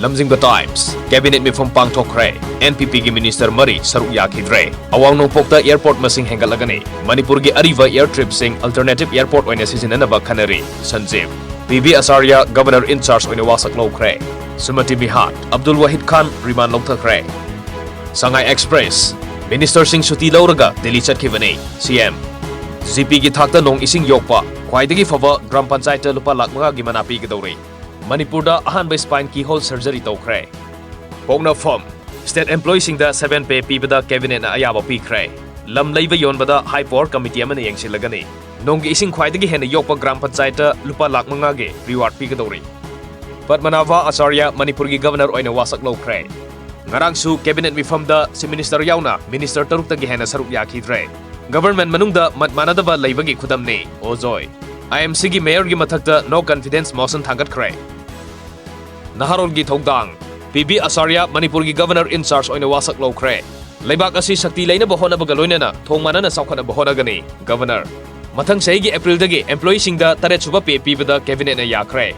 ꯂꯝꯖꯤꯡꯕ ꯇꯥꯏꯝꯁ, ꯀꯦꯕꯤꯅꯦꯠ ꯃꯤꯐꯝ ꯄꯥꯡꯊꯣꯛꯈ꯭ꯔꯦ꯫ N P Pꯒꯤ ꯃꯤꯅꯤꯁꯇꯔ ꯃꯔꯤ ꯁꯔꯨꯛ ꯌꯥꯈꯤꯗ꯭ꯔꯦ꯫ ꯑꯋꯥꯡ ꯅꯣꯡꯄꯣꯛꯇ ꯑꯦꯌꯔꯄꯣꯔꯠ ꯃꯁꯤꯡ ꯍꯦꯟꯒꯠꯂꯒꯅꯤ꯫ ꯃꯅꯤꯄꯨꯔꯒꯤ ꯑꯔꯤꯕ ꯑꯦꯌꯔ ꯇ꯭ꯔꯤꯞꯁꯤꯡ ꯑꯜꯇꯔꯅꯦꯇꯤꯚ ꯑꯦꯌꯔꯄꯣꯔꯠ ꯑꯣꯏꯅ ꯁꯤꯖꯤꯟꯅꯅꯕ ꯈꯟꯅꯔꯤ꯫ ꯁꯟꯖꯤꯞ, P V Acharya, ꯒꯕꯔꯅꯔ ꯏꯟ ꯆꯥꯔꯖ ꯑꯣꯏꯅ ꯋꯥꯁꯛ ꯂꯧꯈ꯭ꯔꯦ꯫ ꯁꯨꯃꯇꯤ ꯃꯤꯍꯥꯟ, ꯑꯕꯗꯨꯜ ꯋꯥꯍꯤꯗ ꯈꯥꯟ ꯔꯤꯃꯥꯟ ꯂꯧꯊꯈ꯭ꯔꯦ꯫ ꯁꯉꯥꯏ ꯑꯦꯛꯁꯄ꯭ꯔꯦꯁ, ꯃꯤꯅꯤꯁꯇꯔꯁꯤꯡ ꯁꯨꯇꯤ ꯂꯧꯔꯒ Delhi ꯆꯠꯈꯤꯕꯅꯤ꯫ C M, G P ꯒꯤ ꯊꯥꯛꯇ ꯅꯣꯡ ꯏꯁꯤꯡ ꯌꯣꯛꯄ, ꯈ꯭ꯋꯥꯏꯗꯒꯤ ꯐꯕ ꯒ꯭ꯔꯥꯝ ꯄꯟꯆꯥꯌꯠꯇ ꯂꯨꯄꯥ ꯂꯥꯈ ꯃꯉꯥꯒꯤ ꯃꯅꯥ ꯄꯤꯒꯗꯧꯔꯤ꯫ ꯃꯅꯤꯄꯨꯔꯗ ꯑꯍꯥꯟꯕ spine keyhole surgery ꯇꯧꯈ꯭ꯔꯦ꯫ ꯄꯣꯛꯅꯐꯝ, state employeeꯁꯤꯡꯗ seven pay ꯄꯤꯕꯗ cabinetꯅ ꯑꯌꯥꯕ ꯄꯤꯈ꯭ꯔꯦ꯫ ꯂꯝ ꯂꯩꯕ ꯌꯣꯟꯕꯗ high power committee ꯑꯃꯅ ꯌꯦꯡꯁꯤꯜꯂꯒꯅꯤ꯫ ꯅꯣꯡꯒꯤ ꯏꯁꯤꯡ ꯈ꯭ꯋꯥꯏꯗꯒꯤ ꯍꯦꯟꯅ ꯌꯣꯛꯄ ꯒ꯭ꯔꯥꯝ ꯄꯟꯆꯥꯌꯠꯇ ꯂꯨꯄꯥ ꯂꯥꯈ ꯃꯉꯥꯒꯤ reward ꯄꯤꯒꯗꯧꯔꯤ꯫ ꯄꯗꯃꯅꯥꯚ ꯑꯆꯥꯔꯌ ꯃꯅꯤꯄꯨꯔꯒꯤ governor ꯑꯣꯏꯅ ꯋꯥꯁꯛ ꯂꯧꯈ꯭ꯔꯦ꯫ ꯉꯔꯥꯡꯁꯨ cabinet ꯃꯤꯐꯝꯗ chief minister ꯌꯥꯎꯅ minister ꯇꯔꯨꯛꯇꯒꯤ ꯍꯦꯟꯅ ꯁꯔꯨꯛ ꯌꯥꯈꯤꯗ꯭ꯔꯦ꯫ Government ꯃꯅꯨꯡꯗ ꯃꯠ ꯃꯥꯟꯅꯗꯕ ꯂꯩꯕꯒꯤ ꯈꯨꯗꯝꯅꯤ꯫ ꯑꯣꯖꯣꯏ꯫ IMCꯒꯤ mayorꯒꯤ ꯃꯊꯛꯇ no confidence motion ꯊꯥꯡꯒꯠꯈ꯭ꯔꯦ꯫ ꯅꯍꯥꯔꯣꯜꯒꯤ ꯊꯧꯗꯥꯡ꯫ ꯄꯤ ꯕꯤ ꯑꯆꯥꯔꯌ ꯃꯅꯤꯄꯨꯔꯒꯤ governor in charge ꯑꯣꯏꯅ ꯋꯥꯁꯛ ꯂꯧꯈ꯭ꯔꯦ꯫ ꯂꯩꯕꯥꯛ ꯑꯁꯤ ꯁꯛꯇꯤ ꯂꯩꯅꯕ ꯍꯣꯠꯅꯕꯒ ꯂꯣꯏꯅꯅ ꯊꯣꯡ ꯃꯥꯟꯅꯅ ꯆꯥꯎꯈꯠꯅꯕ ꯍꯣꯠꯅꯒꯅꯤ꯫ Governor꯫ ꯃꯊꯪ ꯆꯍꯤꯒꯤ Aprilꯗꯒꯤ employeeꯁꯤꯡꯗ ꯇꯔꯦꯠ ꯁꯨꯕ pay ꯄꯤꯕꯗ cabinetꯅ ꯌꯥꯈ꯭ꯔꯦ꯫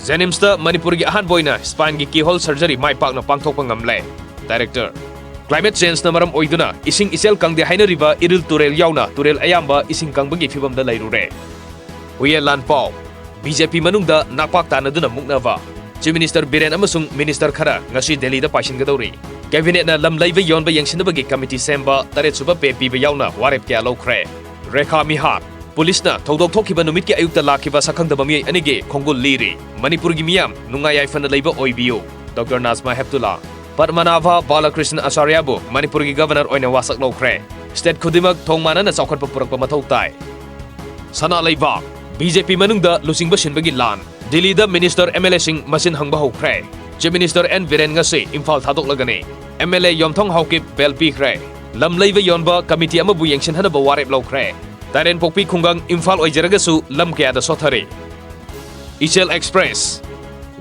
JNIMSꯇ ꯃꯅꯤꯄꯨꯔꯒꯤ ꯑꯍꯥꯟꯕ ꯑꯣꯏꯅ spineꯒꯤ keyhole surgery ꯃꯥꯏ ꯄꯥꯛꯅ ꯄꯥꯡꯊꯣꯛꯄ ꯉꯝꯂꯦ꯫ Director꯫ Climate changeꯅ ꯃꯔꯝ ꯑꯣꯏꯗꯨꯅ ꯏꯁꯤꯡ ꯏꯆꯦꯜ ꯀꯪꯗꯦ ꯍꯥꯏꯅꯔꯤꯕ ꯏꯔꯤꯜ ꯇꯨꯔꯦꯜ ꯌꯥꯎꯅ ꯇꯨꯔꯦꯜ ꯑꯌꯥꯝꯕ ꯏꯁꯤꯡ ꯀꯪꯕꯒꯤ ꯐꯤꯚꯝꯗ ꯂꯩꯔꯨꯔꯦ꯫ ꯍꯨꯌꯦꯟ ꯂꯥꯟꯄꯥꯎ꯫ BJP ꯃꯅꯨꯡꯗ ꯅꯥꯛꯄꯥꯛ ꯇꯥꯟꯅꯗꯨꯅ ꯃꯨꯛꯅꯕ꯫ Chief Minister ꯕꯤꯔꯦꯟ ꯑꯃꯁꯨꯡ minister ꯈꯔ ꯉꯁꯤ ꯗꯦꯜꯂꯤꯗ ꯄꯥꯏꯁꯤꯟꯒꯗꯧꯔꯤ꯫ Cabinetꯅ ꯂꯝ ꯂꯩꯕ ꯌꯣꯟꯕ ꯌꯦꯡꯁꯤꯟꯅꯕꯒꯤ committee ꯁꯦꯝꯕ ꯇꯔꯦꯠ ꯁꯨꯕ pay ꯄꯤꯕ ꯌꯥꯎꯅ ꯋꯥꯔꯦꯞ ꯀꯌꯥ ꯂꯧꯈ꯭ꯔꯦ꯫ ꯔꯦꯈꯥ ꯃꯤꯍꯥꯠ꯫ ꯄꯨꯂꯤꯁꯅ ꯊꯧꯗꯣꯛ ꯊꯣꯛꯈꯤꯕ ꯅꯨꯃꯤꯠꯀꯤ ꯑꯌꯨꯛꯇ ꯂꯥꯛꯈꯤꯕ ꯁꯛꯈꯪꯗꯕ ꯃꯤꯑꯣꯏ ꯑꯅꯤꯒꯤ ꯈꯣꯡꯒꯨꯜ ꯂꯤꯔꯤ꯫ ꯃꯅꯤꯄꯨꯔꯒꯤ ꯃꯤꯌꯥꯝ ꯅꯨꯡꯉꯥꯏ ꯌꯥꯏꯐꯅ ꯂꯩꯕ ꯑꯣꯏꯕꯤꯌꯨ꯫ Doctor ꯅꯥꯖꯃꯥ ꯍꯦꯞꯇꯨꯂꯥ꯫ ꯄꯗꯃꯅꯥꯚ ꯕꯥꯂꯀ꯭ꯔꯤꯁꯅ ꯑꯆꯥꯔꯌꯕꯨ ꯃꯅꯤꯄꯨꯔꯒꯤ governor ꯑꯣꯏꯅ ꯋꯥꯁꯛ ꯂꯧꯈ꯭ꯔꯦ꯫ State ꯈꯨꯗꯤꯡꯃꯛ ꯊꯣꯡ ꯃꯥꯟꯅꯅ ꯆꯥꯎꯈꯠꯄ ꯄꯨꯔꯛꯄ ꯃꯊꯧ ꯇꯥꯏ꯫ ꯁꯅꯥ ꯂꯩꯕꯥꯛ꯫ BJP ꯃꯅꯨꯡꯗ ꯂꯨꯆꯤꯡꯕ ꯁꯤꯟꯕꯒꯤ ꯂꯥꯟ꯫ ꯗꯤꯜꯂꯤꯗ minister MLAꯁꯤꯡ ꯃꯆꯤꯟ ꯍꯪꯕ ꯍꯧꯈ꯭ꯔꯦ꯫ Chief Minister ꯑꯦꯟ ꯕꯤꯔꯦꯟ ꯉꯁꯤ ꯏꯝꯐꯥꯜ ꯊꯥꯗꯣꯛꯂꯒꯅꯤ꯫ MLA ꯌꯣꯝꯊꯣꯡ ꯍꯥꯎꯀꯤꯞ bail ꯄꯤꯈ꯭ꯔꯦ꯫ ꯂꯝ ꯂꯩꯕ ꯌꯣꯟꯕ committee ꯑꯃꯕꯨ ꯌꯦꯡꯁꯤꯟꯍꯟꯅꯕ ꯋꯥꯔꯦꯞ ꯂꯧꯈ꯭ꯔꯦ꯫ ꯇꯥꯏꯔꯦꯟꯄꯣꯛꯄꯤ ꯈꯨꯡꯒꯪ ꯏꯝꯐꯥꯜ ꯑꯣꯏꯖꯔꯒꯁꯨ ꯂꯝ ꯀꯌꯥꯗ ꯁꯣꯠꯊꯔꯤ꯫ ꯏꯆꯦꯜ Express꯫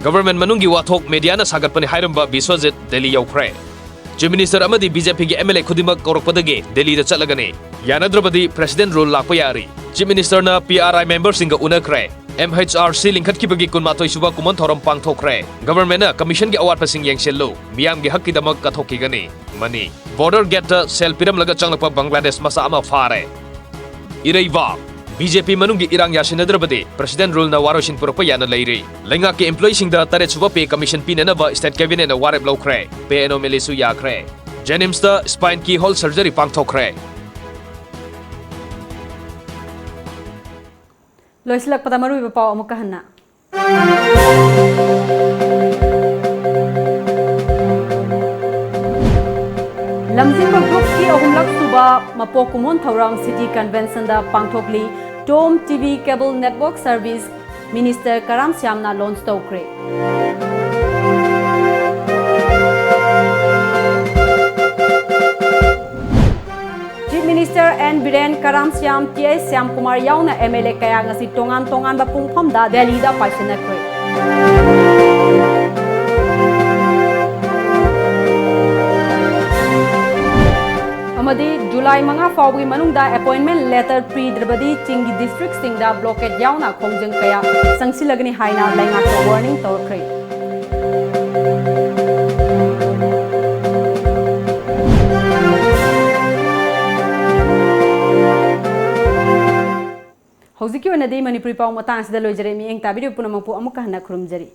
Government ꯃꯅꯨꯡꯒꯤ ꯋꯥꯊꯣꯛ mediaꯅ ꯁꯥꯒꯠꯄꯅꯤ ꯍꯥꯏꯔꯝꯕ ꯕꯤꯁ꯭ꯋꯖꯤꯠ ꯗꯦꯜꯂꯤ ꯌꯧꯈ꯭ꯔꯦ꯫ Chief Minister ꯑꯃꯗꯤ BJPꯒꯤ MLA ꯈꯨꯗꯤꯡꯃꯛ ꯀꯧꯔꯛꯄꯗꯒꯤ ꯗꯦꯜꯂꯤꯗ ꯆꯠꯂꯒꯅꯤ꯫ ꯌꯥꯅꯗ꯭ꯔꯕꯗꯤ President Rule ꯂꯥꯛꯄ ꯌꯥꯔꯤ꯫ Chief Ministerꯅ PRI memberꯁꯤꯡꯒ ꯎꯅꯈ꯭ꯔꯦ꯫ MHRC ꯂꯤꯡꯈꯠꯈꯤꯕꯒꯤ ꯀꯨꯟꯃꯥꯊꯣꯏ ꯁꯨꯕ ꯀꯨꯝꯑꯣꯟ ꯊꯧꯔꯝ ꯄꯥꯡꯊꯣꯛꯈ꯭ꯔꯦ꯫ Governmentꯅ commissionꯒꯤ ꯑꯋꯥꯠꯄꯁꯤꯡ ꯌꯦꯡꯁꯤꯜꯂꯨ, ꯃꯤꯌꯥꯝꯒꯤ ꯍꯛꯀꯤꯗꯃꯛ ꯀꯠꯊꯣꯛꯈꯤꯒꯅꯤ꯫ Money꯫ Border gateꯇ ꯁꯦꯜ ꯄꯤꯔꯝꯂꯒ ꯆꯪꯂꯛꯄ ꯕꯪꯒ꯭ꯂꯥꯗꯦꯁ ꯃꯆꯥ ꯑꯃ ꯐꯥꯔꯦ꯫ ꯏꯔꯩꯕꯥꯛ꯫ BJP ꯃꯅꯨꯡꯒꯤ ꯏꯔꯥꯡ ꯌꯥꯁꯤꯟꯅꯗ꯭ꯔꯕꯗꯤ President Ruleꯅ ꯋꯥꯔꯣꯏꯁꯤꯟ ꯄꯨꯔꯛꯄ ꯌꯥꯅ ꯂꯩꯔꯤ꯫ ꯂꯩꯉꯥꯛꯀꯤ employeeꯁꯤꯡꯗ ꯇꯔꯦꯠ ꯁꯨꯕ pay commission ꯄꯤꯅꯅꯕ state cabinetꯅ ꯋꯥꯔꯦꯞ ꯂꯧꯈ꯭ꯔꯦ꯫ Pay anomalyꯁꯨ ꯌꯥꯈ꯭ꯔꯦ꯫ JNIMSꯇ spine keyhole surgery ꯄꯥꯡꯊꯣꯛꯈ꯭ꯔꯦ꯫ ꯂꯣꯏꯁꯤꯜꯂꯛꯄꯗ ꯃꯔꯨꯑꯣꯏꯕ ꯄꯥꯎ ꯑꯃꯨꯛꯀ ꯍꯟꯅ꯫ ꯂꯝꯖꯤꯡꯕ ꯒ꯭ꯔꯨꯞꯀꯤ ꯑꯍꯨꯝꯂꯛ ꯁꯨꯕ ꯃꯄꯣꯛ ꯀꯨꯝꯑꯣꯟ ꯊꯧꯔꯝ ꯁꯤꯇꯤ ꯀꯟꯚꯦꯟꯁꯟꯗ ꯄꯥꯡꯊꯣꯛꯂꯤ꯫ ꯇꯣꯝ TV cable network service minister Karam ꯁ꯭ꯌꯥꯝꯅ ꯂꯣꯟꯆ ꯇꯧꯈ꯭ꯔꯦ꯫ Chief minister N Biren, Karam Shyam, T H Shyamkumar ꯌꯥꯎꯅ ꯑꯦꯝ ꯑꯦꯜ ꯑꯦ ꯀꯌꯥ ꯉꯁꯤ ꯇꯣꯉꯥꯟ ꯇꯣꯉꯥꯟꯕ ꯄꯨꯡꯐꯝꯗ ꯗꯦꯜꯂꯤꯗ ꯄꯥꯏꯁꯤꯟꯅꯈ꯭ꯔꯦ꯫ ꯑꯃꯗꯤ ꯖꯨꯂꯥꯏ ꯃꯉꯥ ꯐꯥꯎꯕꯒꯤ ꯃꯅꯨꯡꯗ ꯑꯦꯄꯣꯏꯟꯃꯦꯟ ꯂꯦꯇꯔ ꯄꯤꯗ꯭ꯔꯕꯗꯤ ꯆꯤꯡꯒꯤ ꯗꯤꯁꯇ꯭ꯔꯤꯛꯁꯤꯡꯗ ꯕ꯭ꯂꯣꯀꯦꯠ ꯌꯥꯎꯅ ꯈꯣꯡꯖꯪ ꯀꯌꯥ ꯆꯪꯁꯤꯜꯂꯒꯅꯤ ꯍꯥꯏꯅ ꯂꯩꯉꯥꯛꯅ ꯋꯥꯔꯅꯤꯡ ꯇꯧꯔꯛꯈ꯭ꯔꯦ꯫ ꯍꯧꯖꯤꯛꯀꯤ ꯑꯣꯏꯅꯗꯤ ꯃꯅꯤꯄꯨꯔꯤ ꯄꯥꯎ ꯃꯇꯥꯡ ꯑꯁꯤꯗ ꯂꯣꯏꯖꯔꯦ꯫ ꯃꯤꯠꯌꯦꯡ ꯇꯥꯕꯤꯔꯤꯕ ꯄꯨꯝꯅꯃꯛꯄꯨ ꯑꯃꯨꯛꯀ ꯍꯟꯅ ꯈꯨꯔꯨꯝꯖꯔꯤ꯫